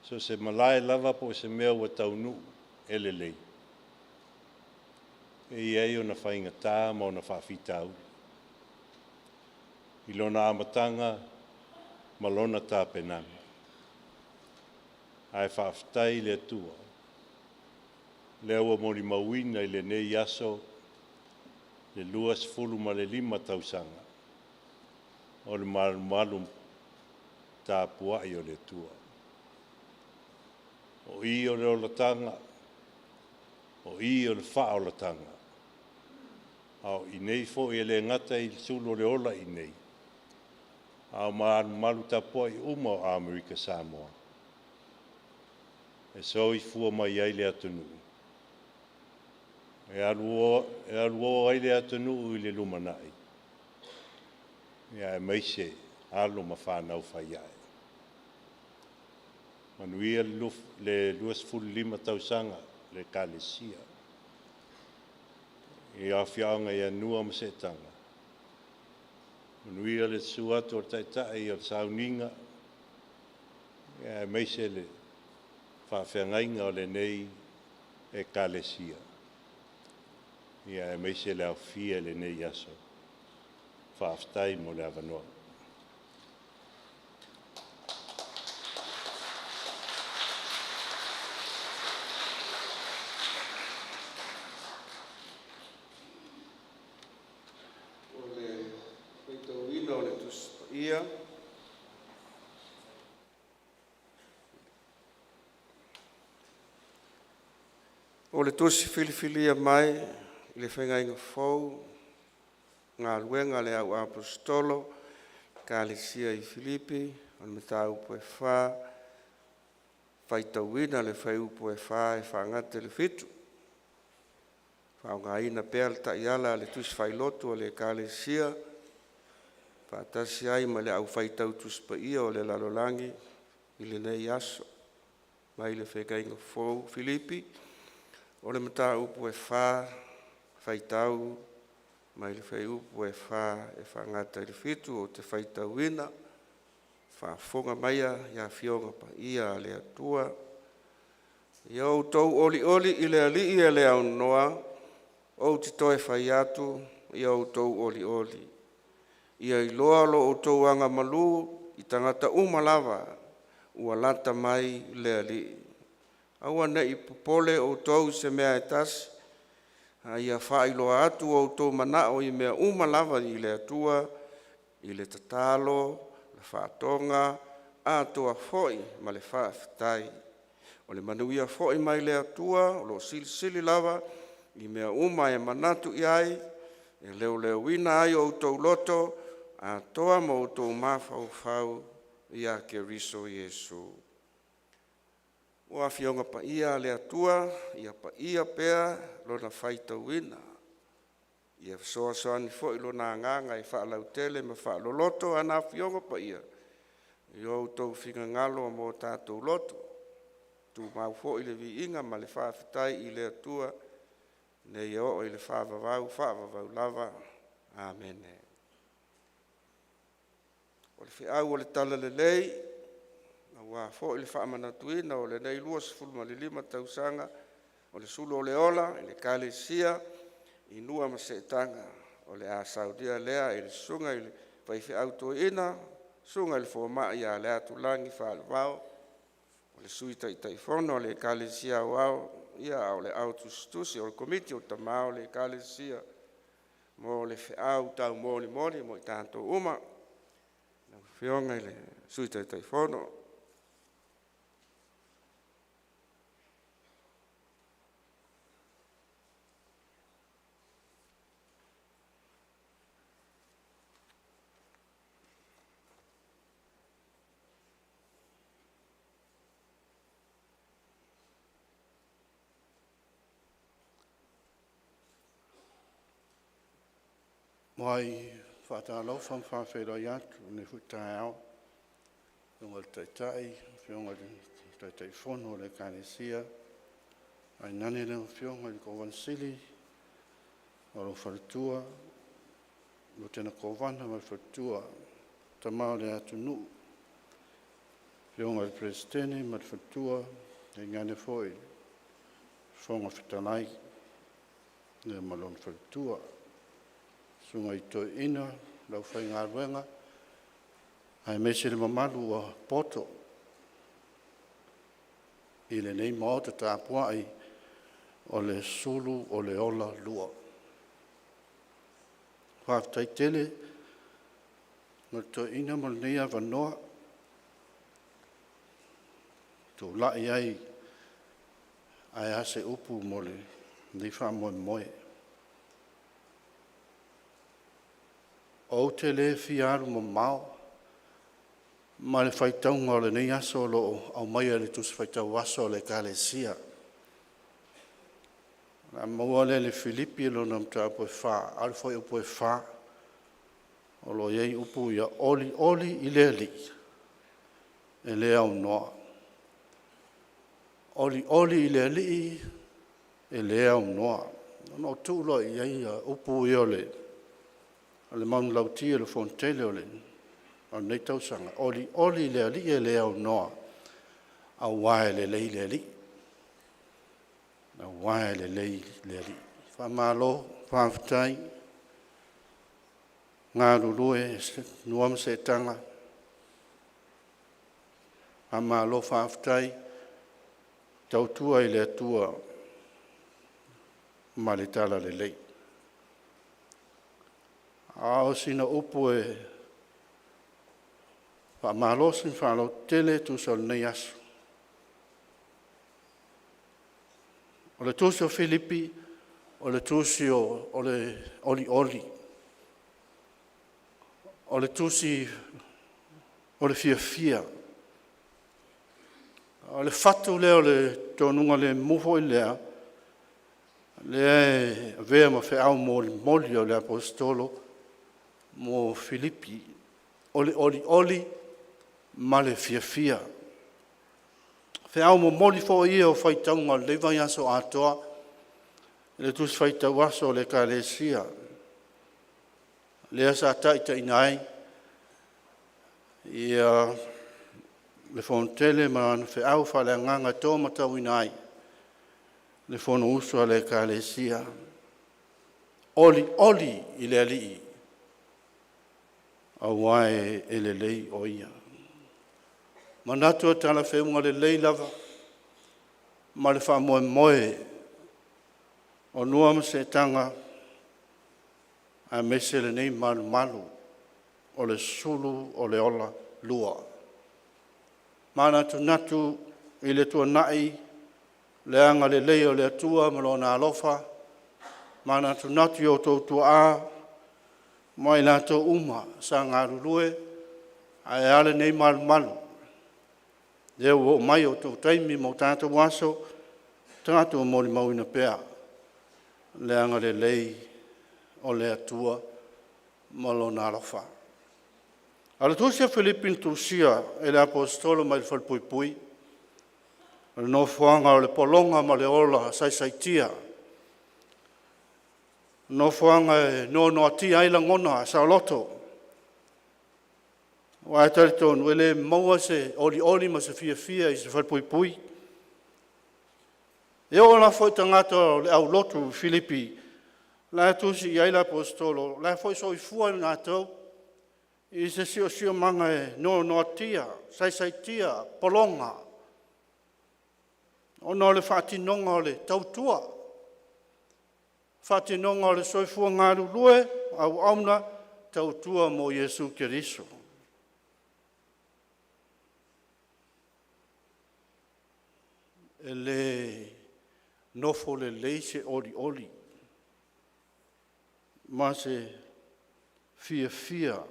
so se malae lava po o se mea ua taunuu e lelei, e i ai ona faigata ma ona faafitauli i lona amataga ma lona tapenaga. Ae faafetai i le Atua, lea ua molimauina i lenei aso le 25 tausaga o le malumalu tapuai o le Atua. O i o le olataga, o i o le faaolataga, a o i nei foi e le gata i le sulu o le ola i inei, a o malumalu tapuai uma o Amerika Samoa e soifua mai ai le atunuu, e aluō ai le atunuu i le lumanai, aemaise alo ma fanau faiae. Manuia le 25 tausaga le Ekalesia i afioaga i Anua ma Seetaga. Manuia le susu atu o le taitai o le sauniga, aemaise le faafeagaiga o lenei Ekalesia, aemaise le aofia i lenei aso. Faafetai mo le avanoa. O le faitauina o le Tusi Paia O le tusi filifilia mai i le Feagaiga Fou Galuega a le Au Aposetolo Ekalesia i Filipi o le Mataupu e 4 faitauina le fuaiupu e 4 e faagata i le 7, faaaogaina pea le Taiala a le Tusi Faailotu a le Ekalesia faatasi ai ma le Au Faitau Tusi Paia o le lalolagi i lenei aso. Mai le Feagaiga Fou Filipi o le Mataupu e 4 faitau mai le fuaiupu e 4 e faagata i le 7. Ou te faitauina. Faafofoga maia le Afioga Paia a le Atua. Ia outou olioli i le Alii e le aunoa. Ou te toe fai atu, ia outou olioli. Ia iloa lo outou agamalu i tagata uma lava, ua lata mai le Alii. Aua ne i popole outou i se mea e tasi, a ia faailoa atu outou manaoga i mea uma lava i le Atua, i le tatalo ma faatoga, atoa foi ma le faafetai. O le manuia foi mai le Atua o lo o silisili lava i mea uma e manatu i ai, e leoleoina ai o outou loto atoa ma outou mafaufau ia Keriso Iesu. O Afioga Paia a le Atua, ia paia pea lona faitauina. Ia fesoasoani foi Lona Agaga e faalautele ma faaloloto ana Afioga Paia i o outou finagalo mo o tatou loto. Tumau foi le viiga ma le faafetai i le Atua e oo i le faavavau, faavavau lava. Amene. O le feau o le Talalelei aua foi le faamanatuina o lenei 25 tausaga o le sulu o le ola i le Ekalesia i Nua ma Seetaga o le a saunia lea e le Susuga i le Faifeau Toeaina, Susuga i le Fomai ia Leatulagi Faalevaoa, o le Sui Taitaifono o le Ekalesia Aoao, a o le au tusitusi o le Komiti o Tama o le Ekalesia mo le feau taumolimoli mo i tatou uma. Lau Afioga i le Sui Taitaifono. Muai faatalofa ma faafeiloai atu i lenei foi taeao i le Afioga i le Taitai, Afioga i le Taitaifono o le Ekalesia, Tainane lau Afioga i le Kovana Sili ma lou faletua, Lutena Kovana ma le faletua, Tama o le atunuu, Afioga i le Peresetene ma le faletua, tainane foi le Fofoga Fetalai ma lona faletua, Susuga i Toeaina ma le aufaigaluega, aemaise le mamalu ua poto i lenei Maota tapuai o le sulu o le ola lua. Faafetai tele mo le toeaina mo lenei avanoa e tulai ai ae a se upu mo lenei faamoemoe. Ou te le fia alu mamao ma le faitauga o lenei aso o lo o aumaia i le Tusi Faitau Aso a le Ekalesia. O le a maua lea i le Filipi lona mataupu e 4 a o le fuaiupu e 4, o lo o i ai upu ia, “Olioli i le Alii, e le aunoa.” Olioli i le Alii e le aunoa. Ona ou tuu loa i ai upu ia o le manulauti o le Fonotele o lenei tausaga, “Olioli i le Alii e le aunoa, aua e lelei le Alii.” Aua e lelei le Alii. Faamalo faafetai galulue i nua ma seetaga, faamalo faafetai tautua i le Atua ma le talalelei. A o sina upu e faamalosi ma faalototele e tusa o lenei aso. O le tusi o Filipi, o le tusi o le olioli, o le tusi o le fiafia. O le fatu lea o le tonugalemu foi lea, lea e avea ma feau molimoli a le Aposetolo mo Filipi, o le olioli ma le fiafia. O feau momoli foi ia o faitauga o lenei vaiaso atoa i le Tusi Faitau Aso a le Ekalesia, lea sa taitaiina ai le Fonotele ma ana feau faaleagaga e taumatauina ai le Fonousu a le Ekalesia. Olioli i le Alii aua e lelei o Ia. E manatu e talafeauga lelei lava ma le faamoemoe o nua ma seetaga aemaise lenei malumalu o le sulu o le ola lua. Manatunatu i le tuanai le agalelei o le Atua ma Lona alofa, manatunatu i outou tuaa ma i latou uma sa galulue ae a lenei malumalu, lea ua oo mai o outou taimi ma o tatou aso, tatou molimauina pea le agalelei o le Atua ma Lona alofa. A o le Tusi a Filipi na tusia e le Aposetolo mai le falepuipui, o le nofoaga o le pologa ma le ola saisaitia, o le nofoaga e noanoatia ai lagona saoloto, aua e talitonu e le maua se olioli ma se fiafia i se falepuipui. E oo lava foi i tagata o le aulotu i Filipi la e tusi i ai le Aposetolo, o la e foi e soifua i latou i se siosiomaga e noanoatia, saisaitia, pologa, ona o le faatinoga o le tautua, faatinoga o le soifua galulue, auauna, tautua mo Iesu Keriso. E le nofo lelei se olioli ma se fiafia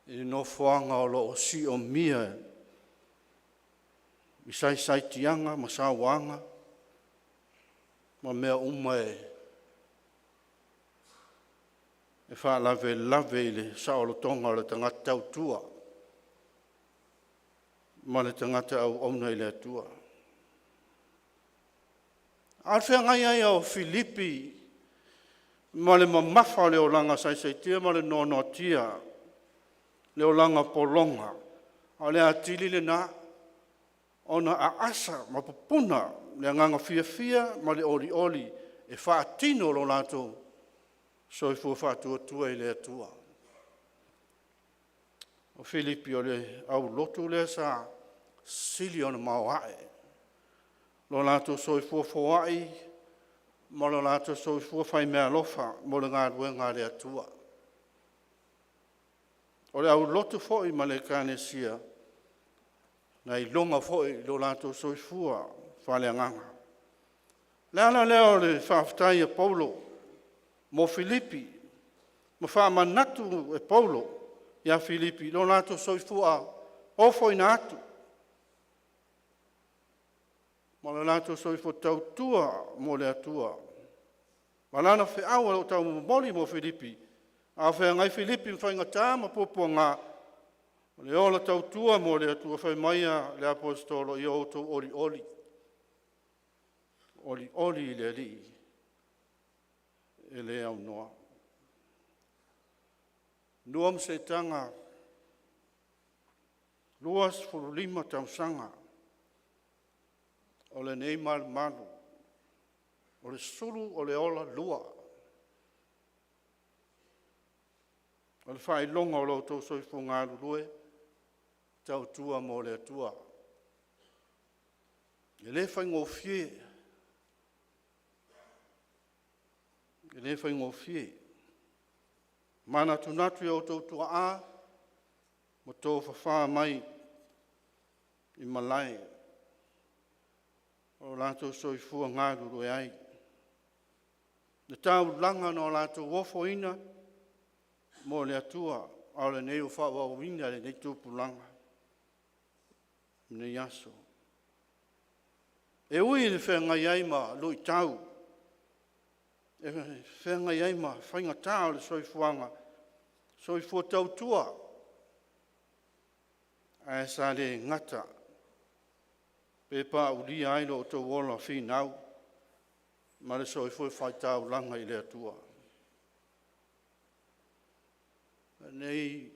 i le nofoaga o lo o siomia i saisaitiaga ma sauaga ma mea uma e faalavelave i le saolotoga o le tagata tautua ma le tagata auauna i le Atua. A o le feagai ai o Filipi ma le mamafa o le olaga saisaitia ma le noanoatia, le olaga pologa, a o le atili lena ona aasa ma pupuna le agaga fiafia ma le olioli e faatino lo latou soifua faatuatua i le Atua. O Filipi o le aulotu lea sa sili ona maoae lo latou soifua foai ma lo latou soifua faimeaalofa mo le galuega a le Atua. O le aulotu foi ma le Ekalesia na iloga foi i lo latou soifua faaleagaga. O le ala lea o le faafetai a Paulo mo Filipi ma faamanatu e Paulo ia Filipi lo latou soifua ofoina atu ma le latou soifua tautua mo le Atua. Ma lana feau o lo o taumomoli mo Filipi, a o feagai Filipi ma faigata ma puapuaga, o le ola tautua mo le Atua, fai mai le Aposetolo, “Ia outou olioli, olioli i le Alii, e le aunoa.” Lua ma seetaga 25 tausaga o lenei malumalu, o le sulu o le ola lua, o le faailoga o lo outou soifua galulue e tautua mo le Atua. E le faigofie, e le faigofie. Manatunatu i outou tuaa ma tofafa mai i malae o latou soifua galulue ai, le taulaga na latou ofoina mo le Atua, a o lenei ua faaauauina e lenei tupulaga i lenei aso. E ui ina feagai ai ma luitau, e feagai ai ma faigata o le soifuaga, soifua tautua, ae sa le gata pe paulia ai lo outou ola finau ma le soifua faitaulaga i le Atua. Lenei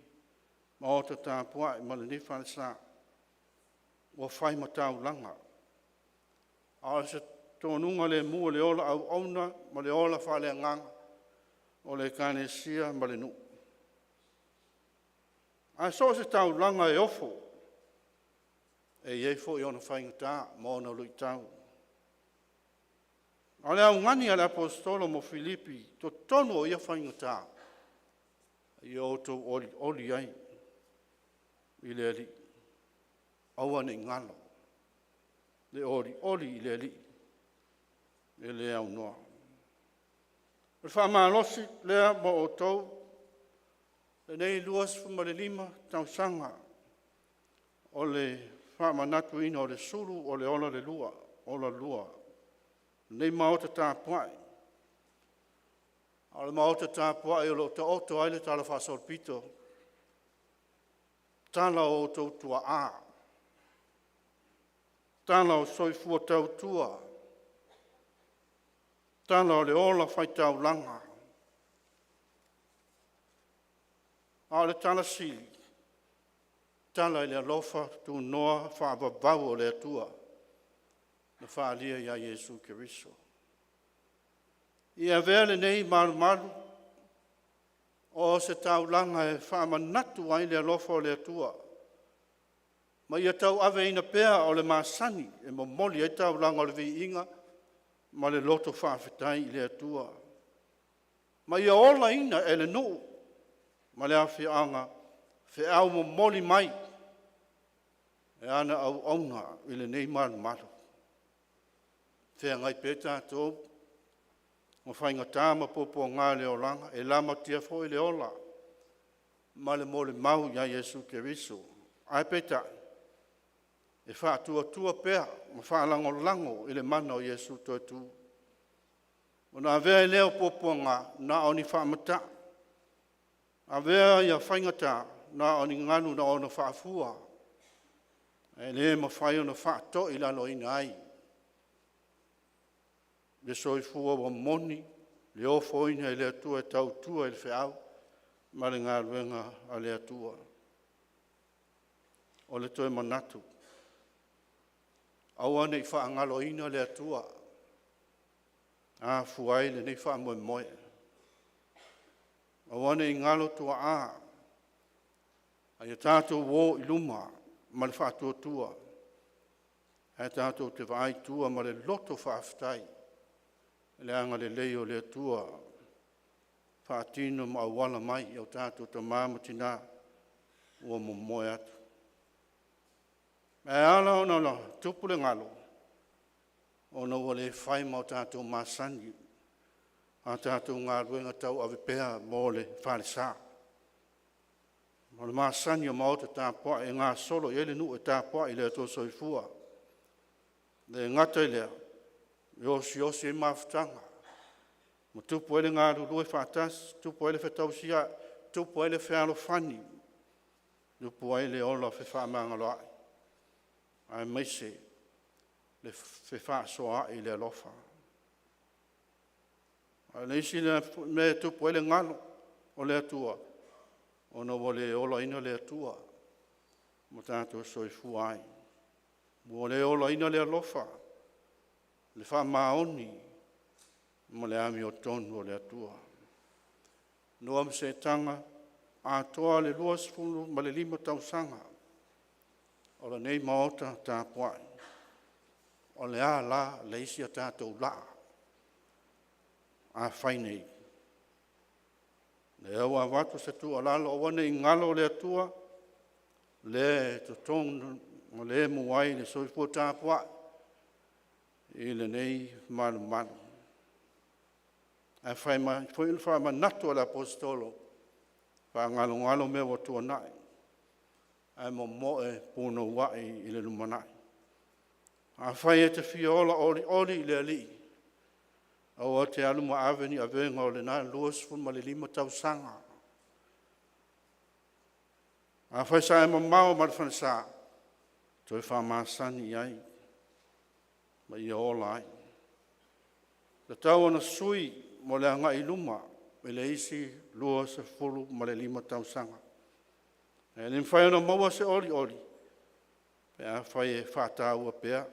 maota tapuai ma lenei falesa, ua fai ma taulaga, a o se tonuga lemu o le ola auauna ma le ola faaleagaga o le Ekalesia ma le nuu. Ae so o se taulaga e ofo, e i ai foi ona faigata ma ona luitau. A o le augani a le Aposetolo mo Filipi i totonu o ia faigata, ia outou olioli ai i le Alii, aua ne i galo le olioli i le Alii e le aunoa. O le faamalosi lea mo outou lenei 25 tausaga o le faamanatuina o le sulu o le ola lua, lenei maota tapuai. A o le maota tapuai o lo o taoto ai le talafaasolopito, tala o outou tuaa, tala o soifua tautua, tala o le ola faitaulaga, a o le tala sili, tala i le alofa tunoa faavavau o le Atua na faaalia ia Iesu Keriso. Ia avea lenei malumalu o se taulaga e faamanatu ai le alofa o le Atua ma ia tauaveina pea o le masani e momoli ai taulaga o le viiga ma le loto faafetai i le Atua, ma ia olaina e le nuu ma le afioaga feau momoli mai e ana auauna i lenei malumalu. Feagai pea tatou ma faigata ma puapuaga o le olaga, e lamatia foi le ola ma le molimau ia Iesu Keriso. Ae peitai, e faatuatua pea ma faalagolago i le mana o Iesu toe tu, ona avea ai lea o puapuaga na o ni faamatai, avea faigata na o ni galu na ona faafua, ae le mafai ona faatoilaloina ai. le soifua ua moni le ofoina e le Atua e tautua i le feau ma le galuega a le Atua. O le toe manatu, aua ne i faagaloina le Atua, a afua ai lenei faamoemoe. Aua ne i galo tuaa, a ia tatou o i luma ma le faatuatua, ae tatou te vaai i tua ma le loto faafetai i le agalelei o le Atua, faatino ma auala mai i o tatou tama ma tina ua momoe atu. Ae ala ona tupu le galo, ona ua le fai ma o tatou masani a tatou galuega tauave pea mo le falesa. O le masani o maota tapuai e gasolo i ai le nuu e tapuai i le Atua Soifua. E le gata i lea, e osiosi ai mafutaga ma tupu ai le galulue faatasi, tupu ai le fetausiai, tupu ai le fealofani, tupu ai le ola fefaamagaloai, aemaise le fefaasoaai i le alofa. A o le isi lea mea e tupu ai le galo o le Atua, ona ua le olaina le Atua ma tatou soifua ai. Ua le olaina le alofa, le faamaoni ma le amiotonu a le Atua. Noa ma Setaga atoa le 25 tausaga o lenei maota tapuai, o le a la le isi a tatou laa a fai nei? O lea ua avatu se tuualalo, aua ne i galo le Atua, lea e totogalemu ai le soifua tapuai i lenei malumalu. Ae fai mai foi le faamanatu a le Aposetolo, faagalogalo mea ua tuanai ae momoe punouai i le lumanai. Afai e te fia ola olioli i le Alii, aua e te alu ma ave ni avega o lena 25 tausaga. Afai sa e mamao ma le falesa, toe faamasani i ai ma ia ola ai. E tatau ona sui mo le agai i luma i le isi 25 tausaga. E le mafai ona maua se olioli pe afai e faataua pea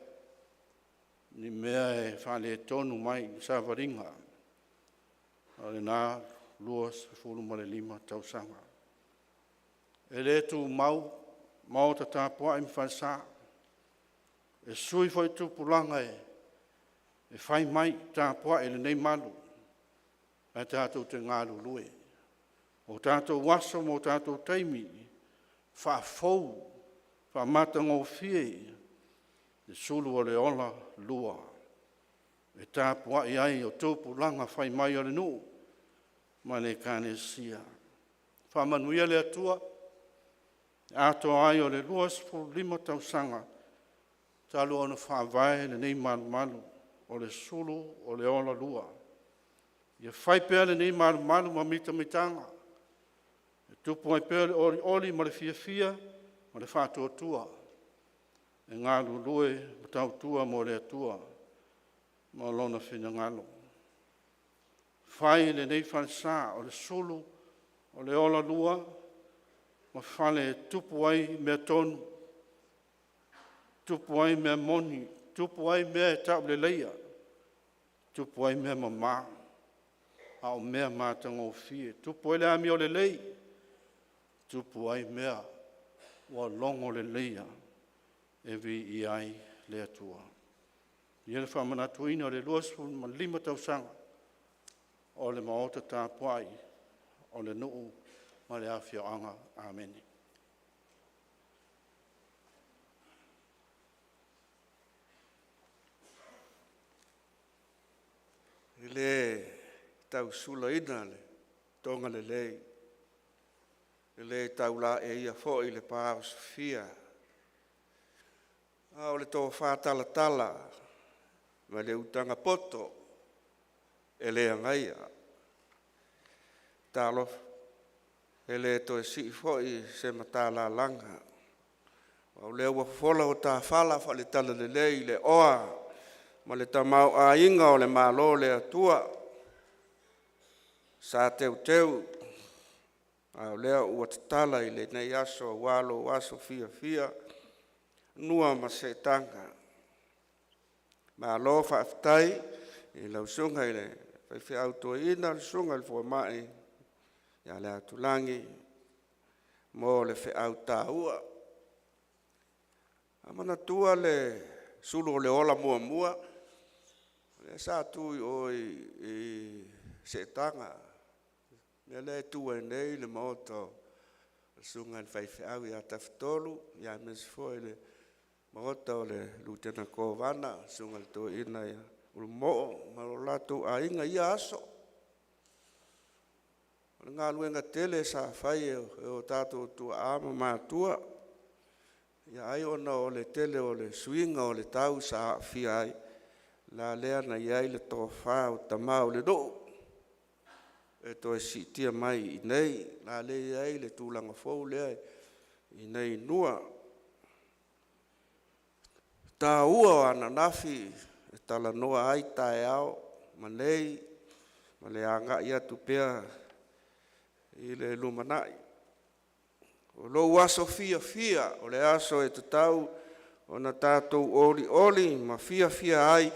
ni mea e faaletonu mai i le savaliga o lena 25 tausaga. E le tumau maota tapuai ma falesa. E sui foi tupulaga e fai mai, tapuai i lenei malu, ae tatou te galulue. O tatou aso ma o tatou taimi, faafou, faamatagofie le sulu o le ola lua e tapuai ai o tupulaga fai mai o le nuu ma le Ekalesia. Faamanuia le Atua i le atoa ai o le 25 tausaga talu ona faavae lenei malumalu o le sulu o le ola lua. Ia fai pea lenei malumalu ma mitamitaga, e tupu ai pea le olioli ma le fiafia ma le faatuatua e galulue ma tautua mo le Atua ma Lona finagalo. Fai lenei falesa o le sulu o le ola lua ma fale e tupu ai mea tonu, tupu ai mea moni, tupu ai mea e tauleleia, tupu ai mea mama, a o mea matagofie, tupu ai le amiolelei, tupu ai mea ua logoleleia e viia ai le Atua. Ia le faamanatuina o le 25 tausaga o le maota tapuai o le nuu ma le afioaga. Amene. E le tau sulaina le toga lelei, e le tau laeia foi le paosofia, a o le tofa talatala ma le utaga poto e le agaia. Talofa, e le toe sii foi se matalalaga, a o lea ua fofola o ta fala faale-Talalelei i le oa ma le tamaoaiga o le Malo o le Atua sa teuteu, a o lea ua tatala i lenei aso aua lou aso fiafia, nua ma seetaga. Malo faafetai i lau Susuga i le Faifeau Toeaina, le Susuga i le Foamai ia Leatulagi mo le feau taua. E manatua le sulu o le ola muamua lea sa tu i o i Seetaga, le mea lea e tu ai nei le maota o le Susuga i le Faifeau ia Tafatolu, aemaise foi le maota o le Lutena Kovana, le Susuga i le Toeaina ia Ulumoo ma lo latou aiga i ia aso. O le galuega tele sa fai e o tatou tuaa ma matua, ai ona o le tele o le suiga o le tau sa aafia ai, o le ala lea na i ai le tofa o tama o le nuu e toe siitia mai i inei. A lea e i ai le tulaga fou lea i inei i Nua. O le taua o ananafi e talanoa ai taeao ma nei ma le agai atu pea i le lumanai. O lou aso fiafia, o le aso e tatau ona tatou olioli ma fiafia ai,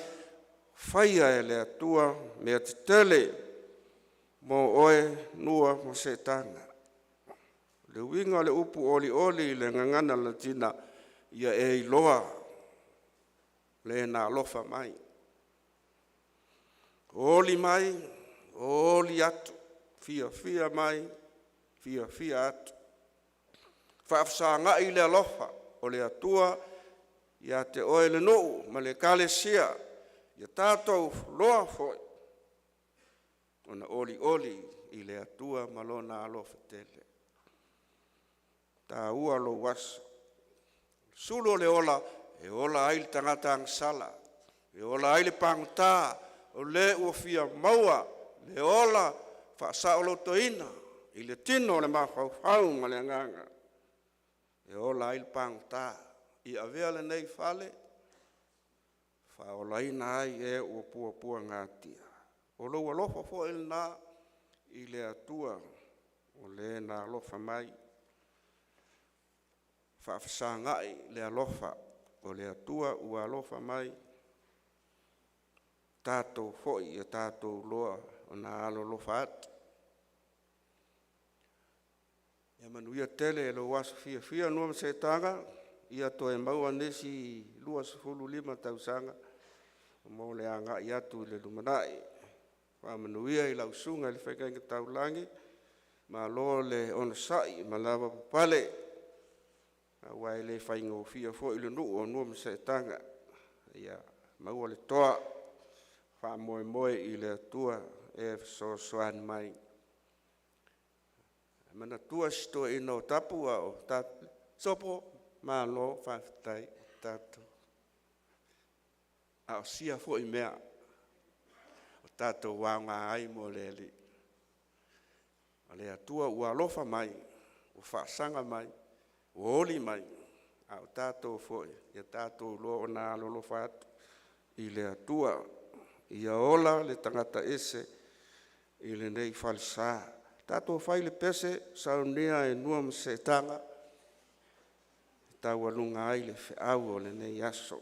faia e le Atua mea tetele mo oe Nua ma Setaga. O le uiga o le upu olioli i le gagana latina, ia e iloa le na alofa mai, oli mai, oli atu, fiafia mai, fiafia atu. Faafesagai le alofa o le Atua ia te oe le nuu ma le Ekalesia, ia tatou iloa foi ona olioli i le Atua ma Lona alofa tele. E taua lou aso. Sulu o le ola e ola ai le tagata agasala, e ola ai le pagota, o le ua fia maua le ola faasaolotoina i le tino, le mafaufau ma le agaga e ola ai le pagota. Ia avea lenei fale e faaolaina ai e ua puapuagatia. O lou alofa foi lena i le Atua o Le na alofa mai, faafesagai le alofa o le Atua ua alofa mai, tatou foi ia tatou iloa ona alolofa atu. Ia manuia tele lou aso fiafia Nua ma Setaga, ia toe maua nisi 25 tausaga mo le agai atu i le lumanai. Faamanuia i lau susuga i le feagaiga taulagi, malo le onosai ma le lavapapale, aua e le faigofie foi le nuu o Nua ma Setaga. Ia maua le toa, faamoemoe i le Atua e fesoasoani mai. Manatua si toeaina o Tapu a o Sopo, malo faafetai tatou, a o sia foi mea o tatou aoga ai mo le Alii. O le Atua ua alofa mai ua faasaga mai ua oli mai, a o tatou foi ia tatou iloa ona alolofa atu i le Atua. Ia ola le tagata ese i lenei falesa. Tatou fai le pese, saunia e Nua ma Setaga e taualuga ai le feau o lenei aso.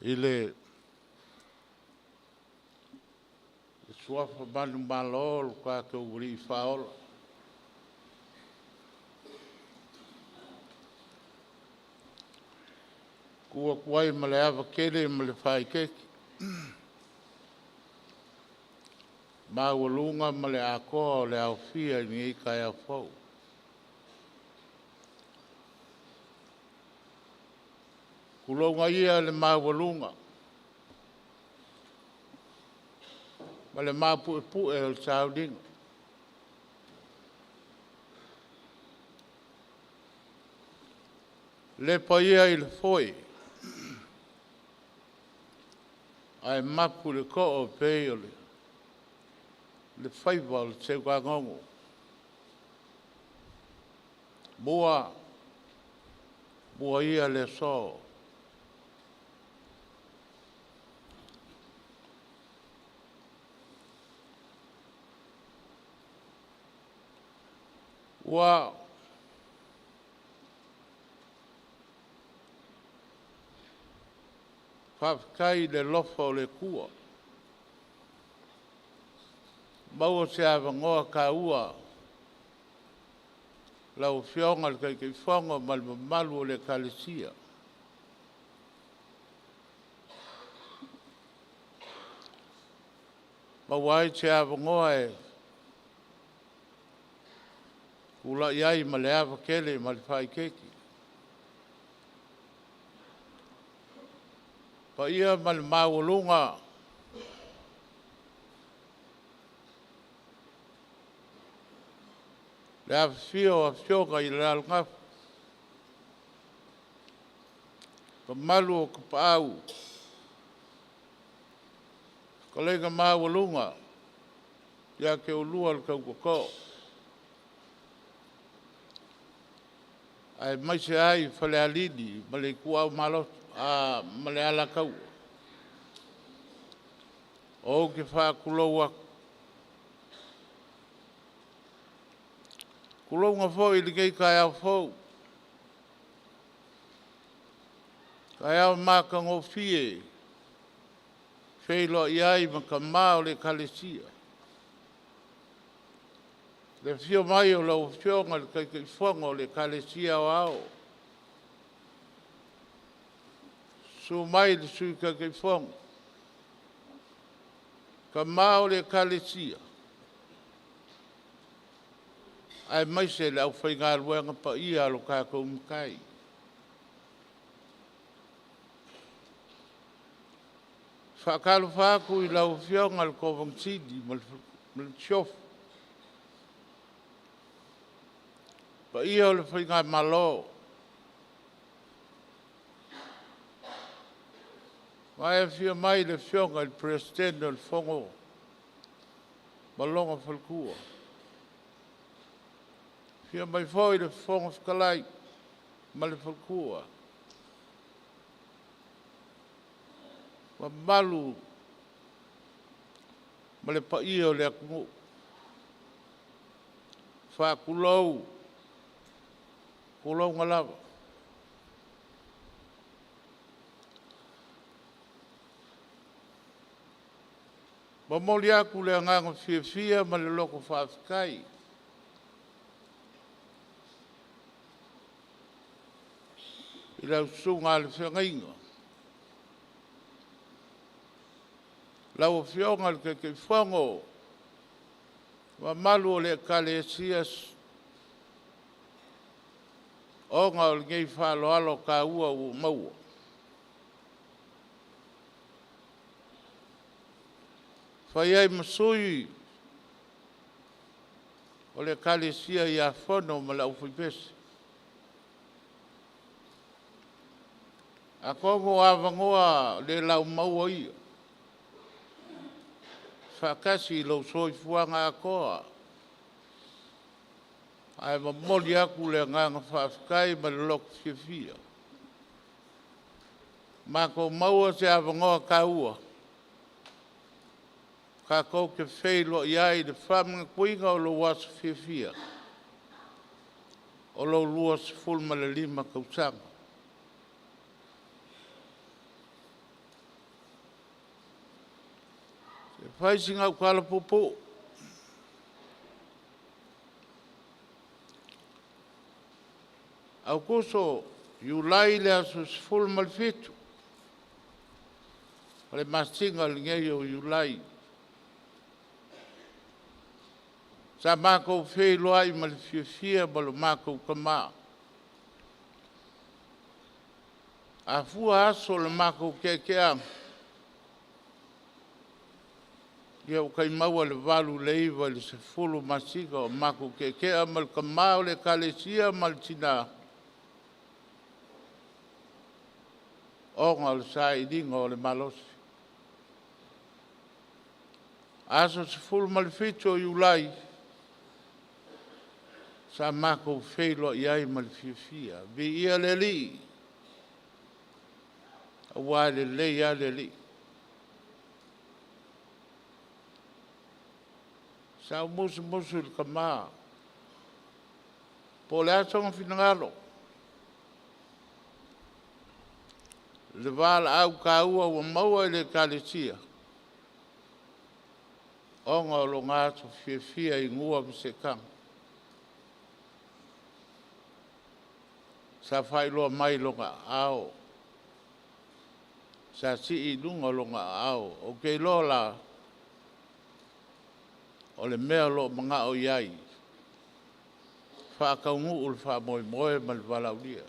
I le suafa manumalo o lo tatou Alii Faaola, tu atu ai ma le ava tele ma le faaeteete, maualuga ma le atoa o le aofia i lenei taeao fou. Tulouna ia le maualuga ma le maupuepue o le sauniga. Lelepa ia i le foe ae mapu i le too e pei o le faiva o le seuganono. Mua, mua ia le aso. Ua faafetai i le alofa o le Atua, ua maua se avanoa taua lau Afioga i le Taitaifono ma le mamalu o le Ekalesia. E maua ai se avanoa e tulai ai ma le ava tele ma le faaeteete. Le paia ma le maualuga o le afifio o Afioga i Alalagafa, mamalu o Tapaau, fetalaiga maualuga ia te oulua le Tautoto, aemaise ai Falealili ma le Ituau ma le Alataua. Ou te faatulou atu. Tulouna foi i lenei taeao fou, taeao matagofie e feiloai ai ma tama o le Ekalesia. Le afio mai o lau Afioga i le Taitaifono o le Ekalesia Aoao, susu mai le Sui Taitaifono, tama o le Ekalesia aemaise le aufaigaluega paia a lo tatou Matai. E faatalofa atu i lau Afioga i le Kovana Sili ma le Masiofo, le paia o le Faigamalo. Ua e afio mai le Afioga i le Peresetene o le Fono ma lona faletua. Afio mai foi le Fofoga Fetalai ma le faletua, mamalu ma le paia o le atunuu. Faatulou, tulouna lava. E momoli atu le agaga fiafia ma le loto faafetai i lau susuga i le Feagaiga, lau Afioga i le Taitaifono, mamalu o le Ekalesia ona o lenei faaaloalo taua ua maua. E fai ai ma sui o le Ekalesia ia Fono ma le Aufaipese. Atonu o avanoa le laumaua ia, faatasi i lou soifuaga atoa, ae momoli atu le agaga faafetai ma le loto fiafia. Ua matou maua se avanoa taua tatou te feiloai ai i le faamanatuina o lou aso fiafia o lou 25 tausaga. Fai sina au tala puupuu. Aokuso, Iulai le aso 17, o le masina lenei o Iulai, sa matou feiloai ma le fiafia ma lo matou tama. A fua aso o le matou teateaga, ia ua tai maua i le 8 i le 9 i le 10 masina o matou teatea ma le tama o le Ekalesia ma le tina ona o le sailiga o le malosi. Aso 17 o Iulai sa matou feiloai ai ma le fiafia, viia le Alii aua e lelei lava le Alii. Sa ou musumusu i le tama po o le a sona finagalo i le valaau taua ua maua i le Ekalesia ona o lona aso fiafia i gua ma seetaga. Sa faailoa mai i lona aao, sa sii i luga o lona aao. Ou te iloa la, o le mea o lo o manao i ai, faataunuu le faamoemoe ma le valaaulia.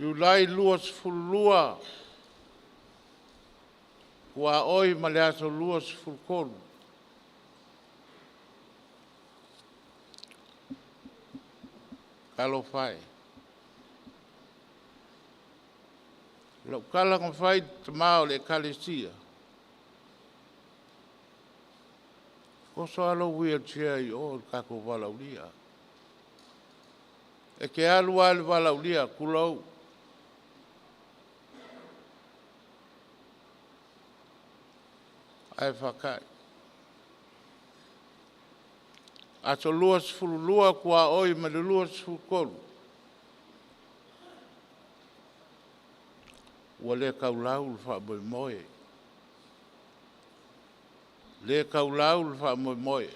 Iulai 2022, tuaoi ma le aso 23, talofa e. O lau tala na fai i le tama o le Ekalesia, oso lava lou wheelchair i o i le tatou valaaulia. E te alu lava i le valaaulia, tulou. Ae faata'i. Aso 22 tuaoi ma le 23, ua le taulau le faamoemoe, le taulau le faamoemoe.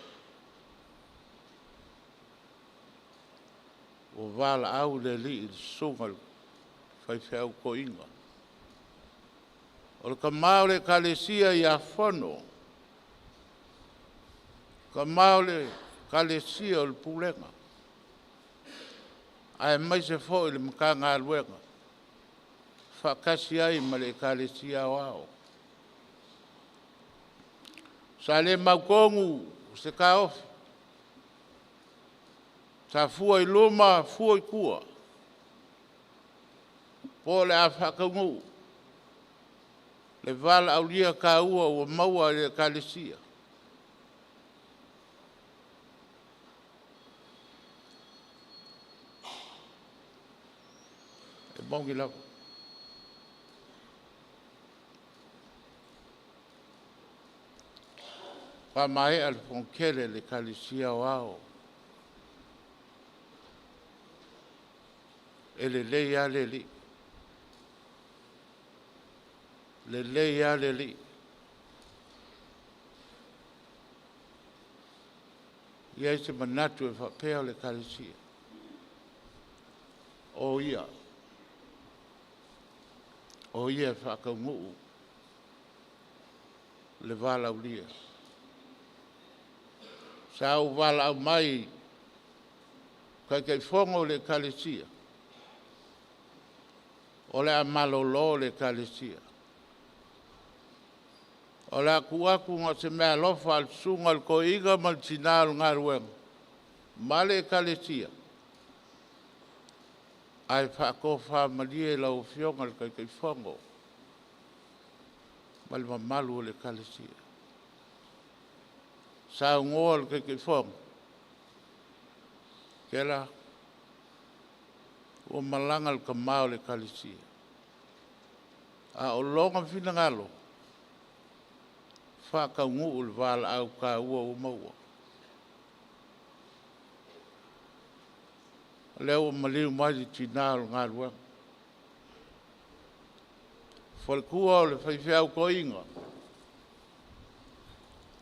Ua valaau le Alii i le susuga i le faifeau toeaina. O le tama o le Ekalesia ia Fono, tama o le Ekalesia o le Pulega, aemaise foi le Matagaluega faatasi ai ma le Ekalesia Aoao. Sa le mautonu se taofi, sa fua i luma fua i tua, po o le a faataunuu le valaaulia taua ua maua e le Ekalesia. E moni lava. Faatoa maea le fonotele a le Ekalesia Aoao. E lelei lava le Alii, lelei lava le Alii. E leai se manatu e faapea o le Ekalesia, o Ia, o Ia e faataunuu le valaaulia. Sa ou valaau mai i le Taitaifono o le Ekalesia, o le a malolo le Ekalesia, o le a tuu atu na o se meaalofa a le susuga i le toeaina ma le tina o le galuega ma le Ekalesia, ae faatofamalie lau Afioga i le Taitaifono ma le mamalu o le Ekalesia. Saunoa le Taitaifono, “Kela, ua malaga le tama o le Ekalesia, a o lona finagalo, faataunuu le valaau taua ua maua.” O lea ua maliu mai le tina o le galuega, Faletua o le faifeau toeaina,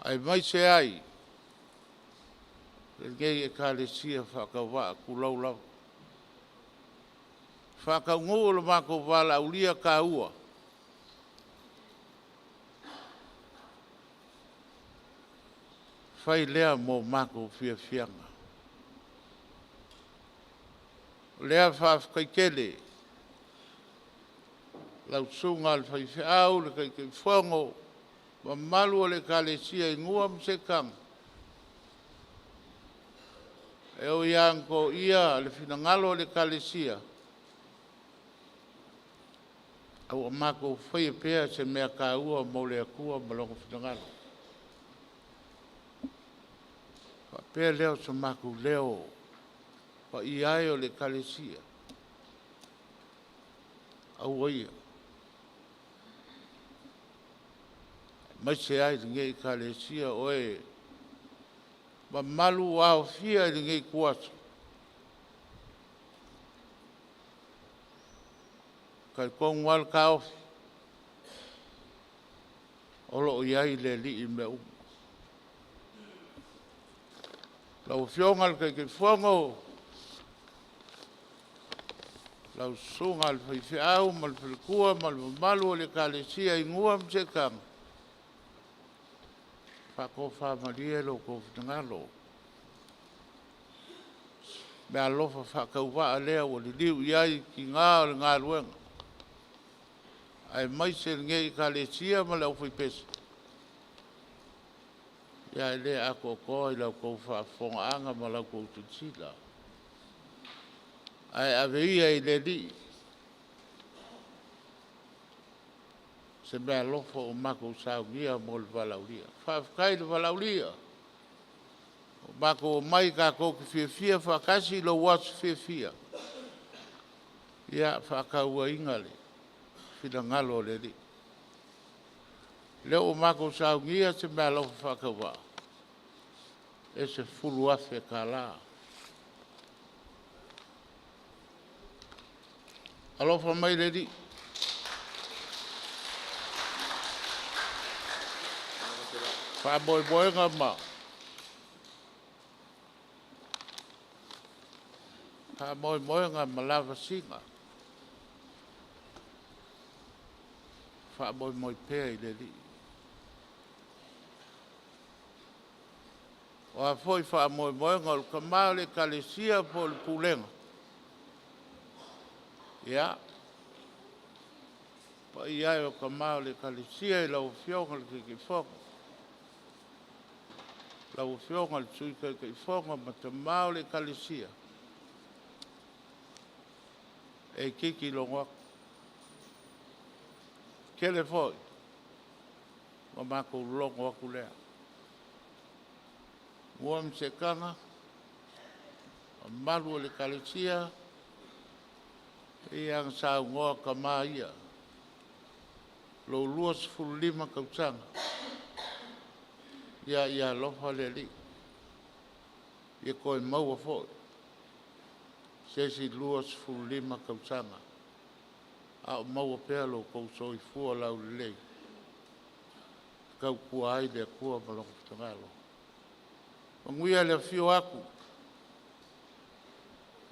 aemaise ai lenei Ekalesia faatauvaa, tulou lava. Faataunuu lo matou valaaulia taua, fai lea mo matou fiafiaga. O lea faafetai tele lau susuga i le faifeau le Taitaifono, mamalu o le Ekalesia i Nua ma Sekaga. E ui lava ina toia le finagalo o le Ekalesia, ae ua matou faia pea se mea taua mo le Atua ma Lona finagalo. Ona faapea lea o so matou leo, le paia e o le Ekalesia, aua ia, aemaise ai lenei Ekalesia o e mamalu ua aofia i lenei ituaso, e talitonu lava le taofi, o lo o i ai le Alii i mea uma. Lau Afioga i le Taitaifono, lau susuga i le faifeau ma le faletua ma le mamalu o le Ekalesia i Nua ma Sekaga, faatofamalie lo outou finagalo. Meaalofa faatauvaa lea ua liliu i ai tiga o le galuega, aemaise lenei Ekalesia ma le aufaipese, ia e le atoatoa i la outou faafofogaaga ma la outou silasila. Ae ave ia i le Alii se meaalofa ua matou saunia mo le valaaulia. Faafetai le valaaulia, ua matou omai tatou te fiafia faatasi i lou aso fiafia, ia faatauaina le finagalo o le Alii. O lea ua matou saunia se meaalofa faatauvaa e $10,000. Alofa mai le Alii. Faamoemoega ma Faamoemoega ma lavasiga, faamoemoe pea i le Alii. O a foi faamoemoega o le tama o le ekalesia po o le pulega, ia, le paia e o tama o le ekalesia i lau Afioga i le Taitaifono, lau Afioga i le Sui Taitaifono ma tama o le ekalesia, e itiiti logo atu. E tele foi ua matou logo atu lea. Mua ma Sekaga, mamalu o le ekalesia, e pei lava ona saunoa tama ia, lou 25 tausaga, ia alofa le Alii ia toe maua foi se isi 25 tausaga a o maua pea lo outou soifua laulelei e tautua ai le Atua ma Lona finagalo. Manuia le afio atu o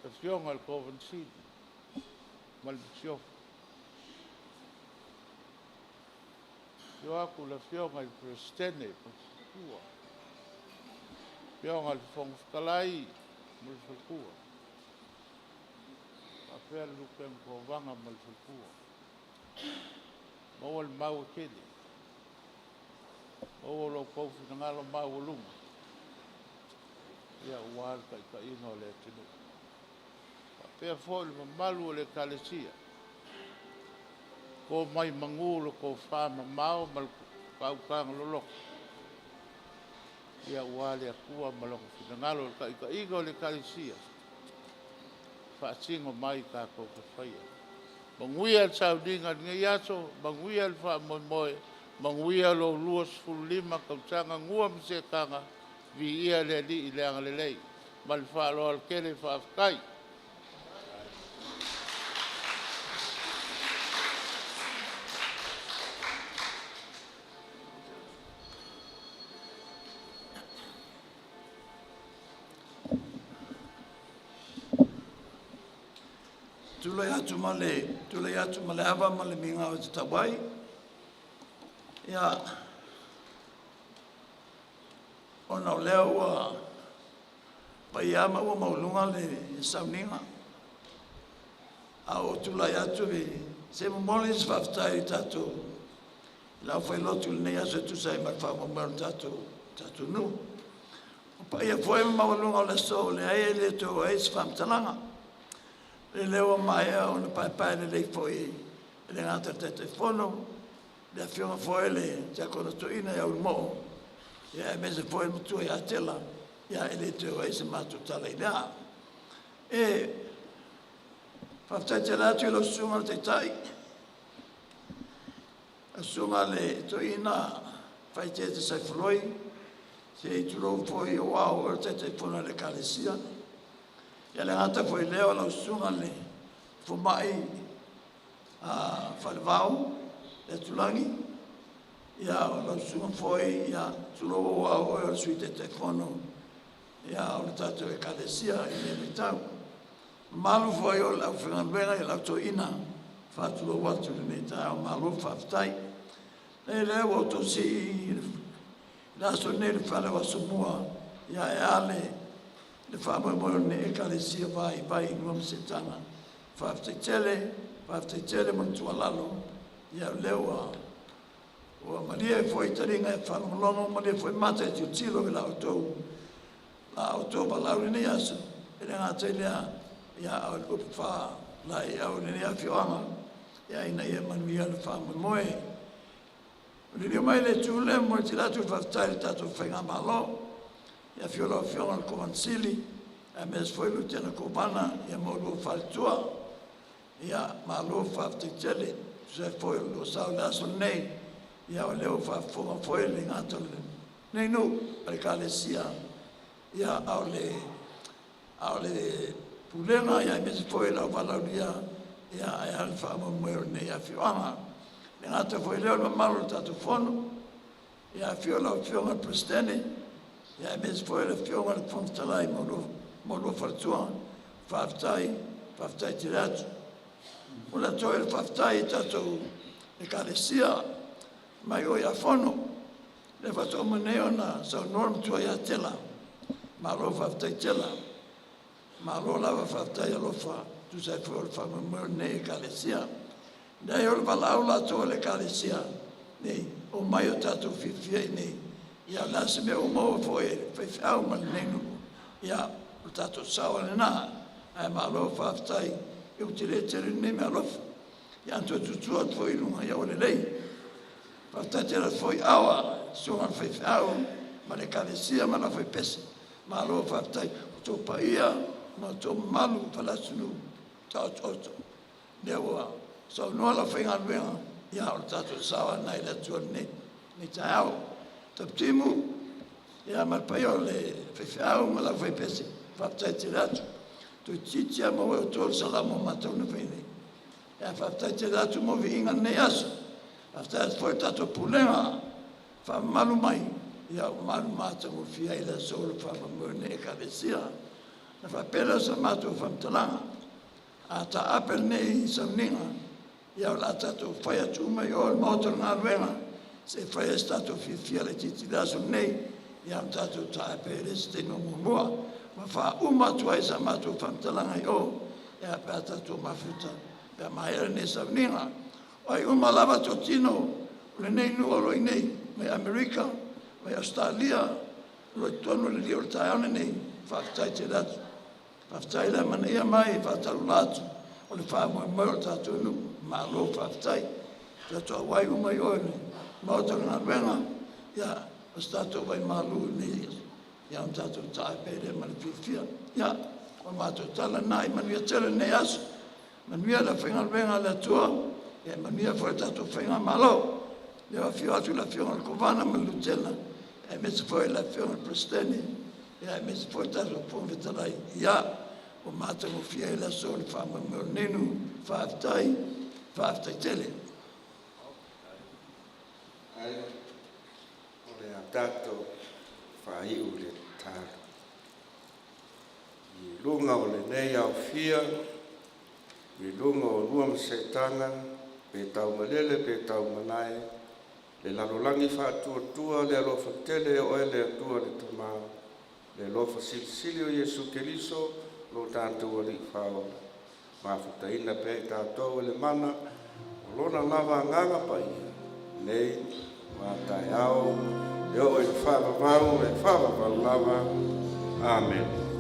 le Afioga i le Kovana Sili ma le Masiofo, afio atu le Afioga i le Peresetene ma le faletua, le Afioga i le Fofoga Fetalai ma le faletua, faapea le Lutena Kovana ma le faletua. Maua le mau e tele, maua lo outou finagalo maualuga aua le taitaiga o le atunuu. E faapea foi le mamalu o le Ekalesia, to mai manu le tofamamao ma le faautaga loloto aua le Atua ma Lona finagalo i le taitaiga o le Ekalesia e faasino mai tatou te faia. Manuia le sauniga i lenei aso, manuia le faamoemoe, manuia lou 25 tausaga Nua ma Sekaga. Viia le Alii i le agalelei. Ma le faaaloalo tele, faafetai. Tulai atu ma le tulai atu ma le ava ma le migao e tatau ai. Ia, ona o lea ua paia ma ua maualuga le sauniga, a o tulai atu i se momoli se faafetai i tatou le aufailotu i lenei aso e tusa ai ma le faamoemoe o le tatou nuu. O paia foi ma maualuga o le aso, leai e le toe oo i ai se faamatalaga. O lea ua maea ona paepae lelei foi e le gata i le Taitaifono, le Afioga foi i le Tiakono Toeaina ia Ulumoo, aemaise foi le Matua ia Tela. E le toe oo i ai se matou tala i lea. E faafetai tele atu i lau Susuga i le Taitai, lau Susuga i le Toeaina Faaeteete Saifoloi, se i tulou foi aua o oe o le Taitaifono a le Ekalesia. E le gata foi i lea o lau Susuga i le Fomai Falevao Vetulagi, o lau susuga foi, tulou, aua o oe o le Sui Taitaifono o le tatou Ekalesia i lenei vaitau. Le mamalu foi o le aufaigaluega i le Au Toeaina, e faatulou atu i lenei taeao, malo faafetai. E lea ua outou sii le aso lenei i le fale o Asomua e a le faamoemoe o lenei Ekalesia vaivai i luma ma siitaga. Faafetai tele, faafetai tele mo le tuualalo. Ia o lea ua malie foi taliga e faalogologo, malie foi mata e tilotilo i la outou valaau i lenei aso. E le gata i lea, a o le upu faalaeiau i lenei afioaga ina ia manuia le faamoemoe. Liliu mai i le itu lea, e momoli tele atu le faafetai i le tatou Faigamalo i le afio o lau Afioga i le Kovana Sili aemaise foi le Lutena Kovana ma oulua faletua. Malo faafetai tele e tusa ai foi o le lua sao i le aso lenei. O lea ua faafofoga foi le gata o lenei nuu ma le Ekalesia, a o le pulega aemaise foi le auvalaaulia ae a le faamoemoe o lenei afioaga. E le gata foi i lea o le mamalu o le tatou Fono, afio lau Afioga i le Peresetene aemaise foi le Afioga i le Fofoga Fetalai ma oulua faletua. Faafetai, faafetai tele atu. O le atoa i ai o le faafetai i tatou Ekalesia mai o i Afono, lea faatoa uma nei ona saunoa le Matua ia Tela. Malo faafetai Tela, malo lava faafetai alofa e tusa ai foi o le faamoemoe o lenei Ekalesia. Leai, o le valaau latou a le Ekalesia nei, omai o tatou fiafia i inei. Ia o le a se mea ua maua foi e le faifeau ma lenei nuu, ia o le tatou sao lava lena. Ae malo faafetai, ua tele tele lenei meaalofa. Ia a toe tuutuu atu foi i luga, ia ua lelei. Faafetai tele atu foi Aua i le susuga i le faifeau ma le Ekalesia ma le aufaipese, malo faafetai. O outou paia ma outou mamalu faale-atunuu, taotooto, lea ua saunoa le aufaigaluega, ia o le tatou sao lava lena i le Atua i lenei taeao. Tapitimu ma le paia o le faifeau ma le aufaipese, faafetai tele atu, toeitiiti lava maua e outou le salamo o matou na fai nei. Ae faafetai tele atu mo viiga i lenei aso. Faafetai atu foi i le tatou pulega faamamalu mai, ia ua malu ma matagofie ai le aso o le faamoemoe o lenei Ekalesia. Ona faapea lea o sa matou faamatalaga, a taape lenei sauniga, ia o le a tatou fai atu uma i o i le maota o le galuega se i fai ai so tatou fiafia laitiiti i le aso lenei, ia ona tatou taape ai lea i se taimi o muamua ma faauma atu ai sa matou faamatalaga i o pe a tatou mafuta pe a maea lenei sauniga. O ai uma lava toatino o lenei nuu o lo o i inei mai Amerika mai Ausetalia o lo o i totonu o le lio i le taeao lenei, faafetai tele atu. Faafetai le amanaia mai e faatalaloa atu o le faamoemoe o le tatou nuu. Malo faafetai. Tatou auai uma i o i le maota o le galuega, o se tatou vai malu i lenei aso ona tatou taape ai lea ma le fiafia. Ia, o le matou tala lena, ia manuia tele lenei aso, manuia le aufaigaluega a le Atua, manuia foi le tatou faigamalo. I le afio atu o le Afioga i le Kovana ma le Lutena aemaise foi le Afioga i le Peresetene aemaise foi le tatou Fofoga Fetalai. Ia, ua matagofie ai le aso i le faamoemoe o lenei nuu. Faafetai, faafetai tele. O le a tatou faaiu i le tatalo. I luga o lenei aofia I luga o oulua ma seetaga, pe taumalele pe taumalae, le lalolagi faatuatua le alofa tele o Oe le Atua le Tama, le alofa silisili o Iesu Keriso lo tatou Alii Faaola, mafutaina pea i tatou e le mana o Lona lava Agaga Paia, nei ma a taeao e oo i le faavavau, e faavavau lava. Amene.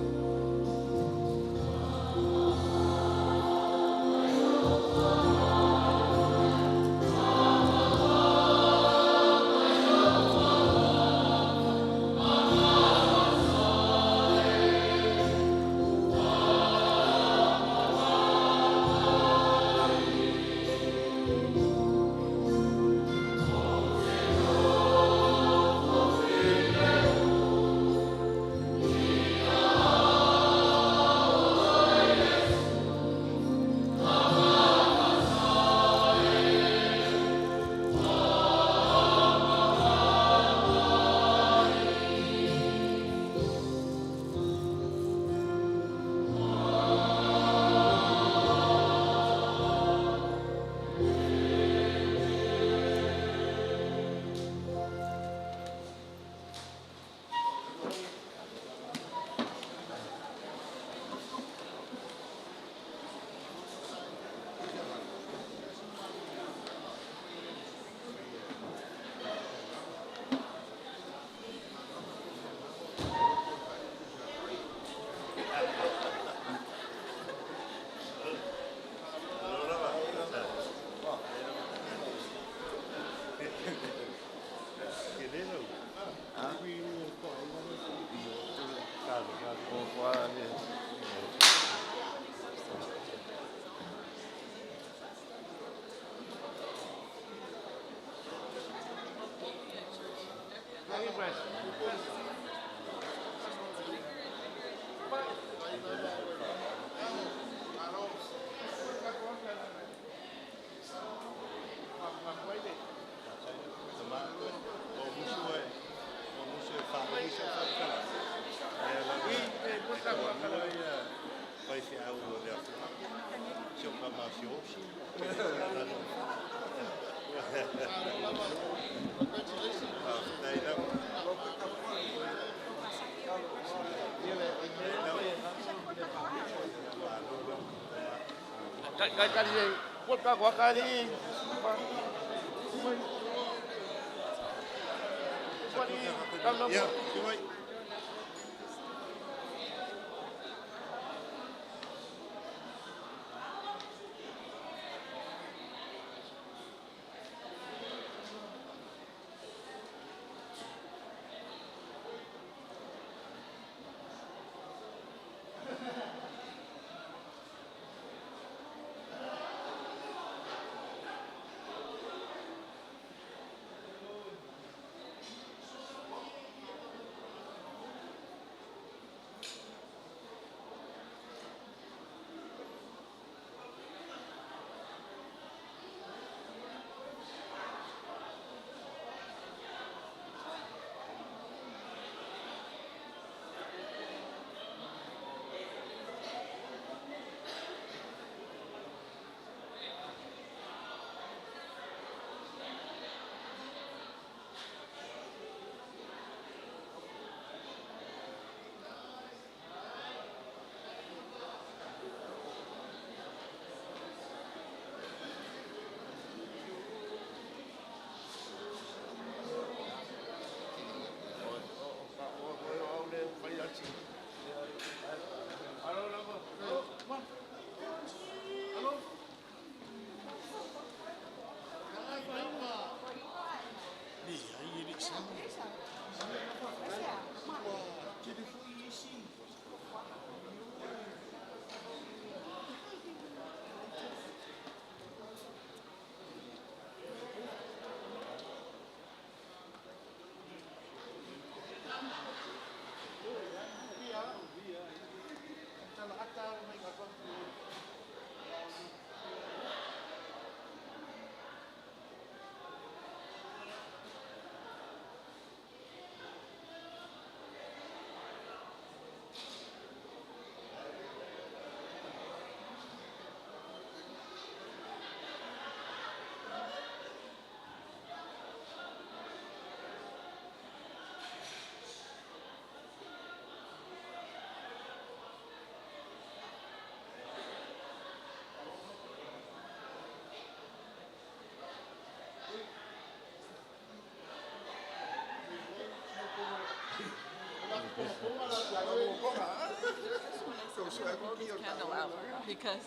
gonna blow this candle out because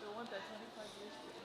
the one that 25 years.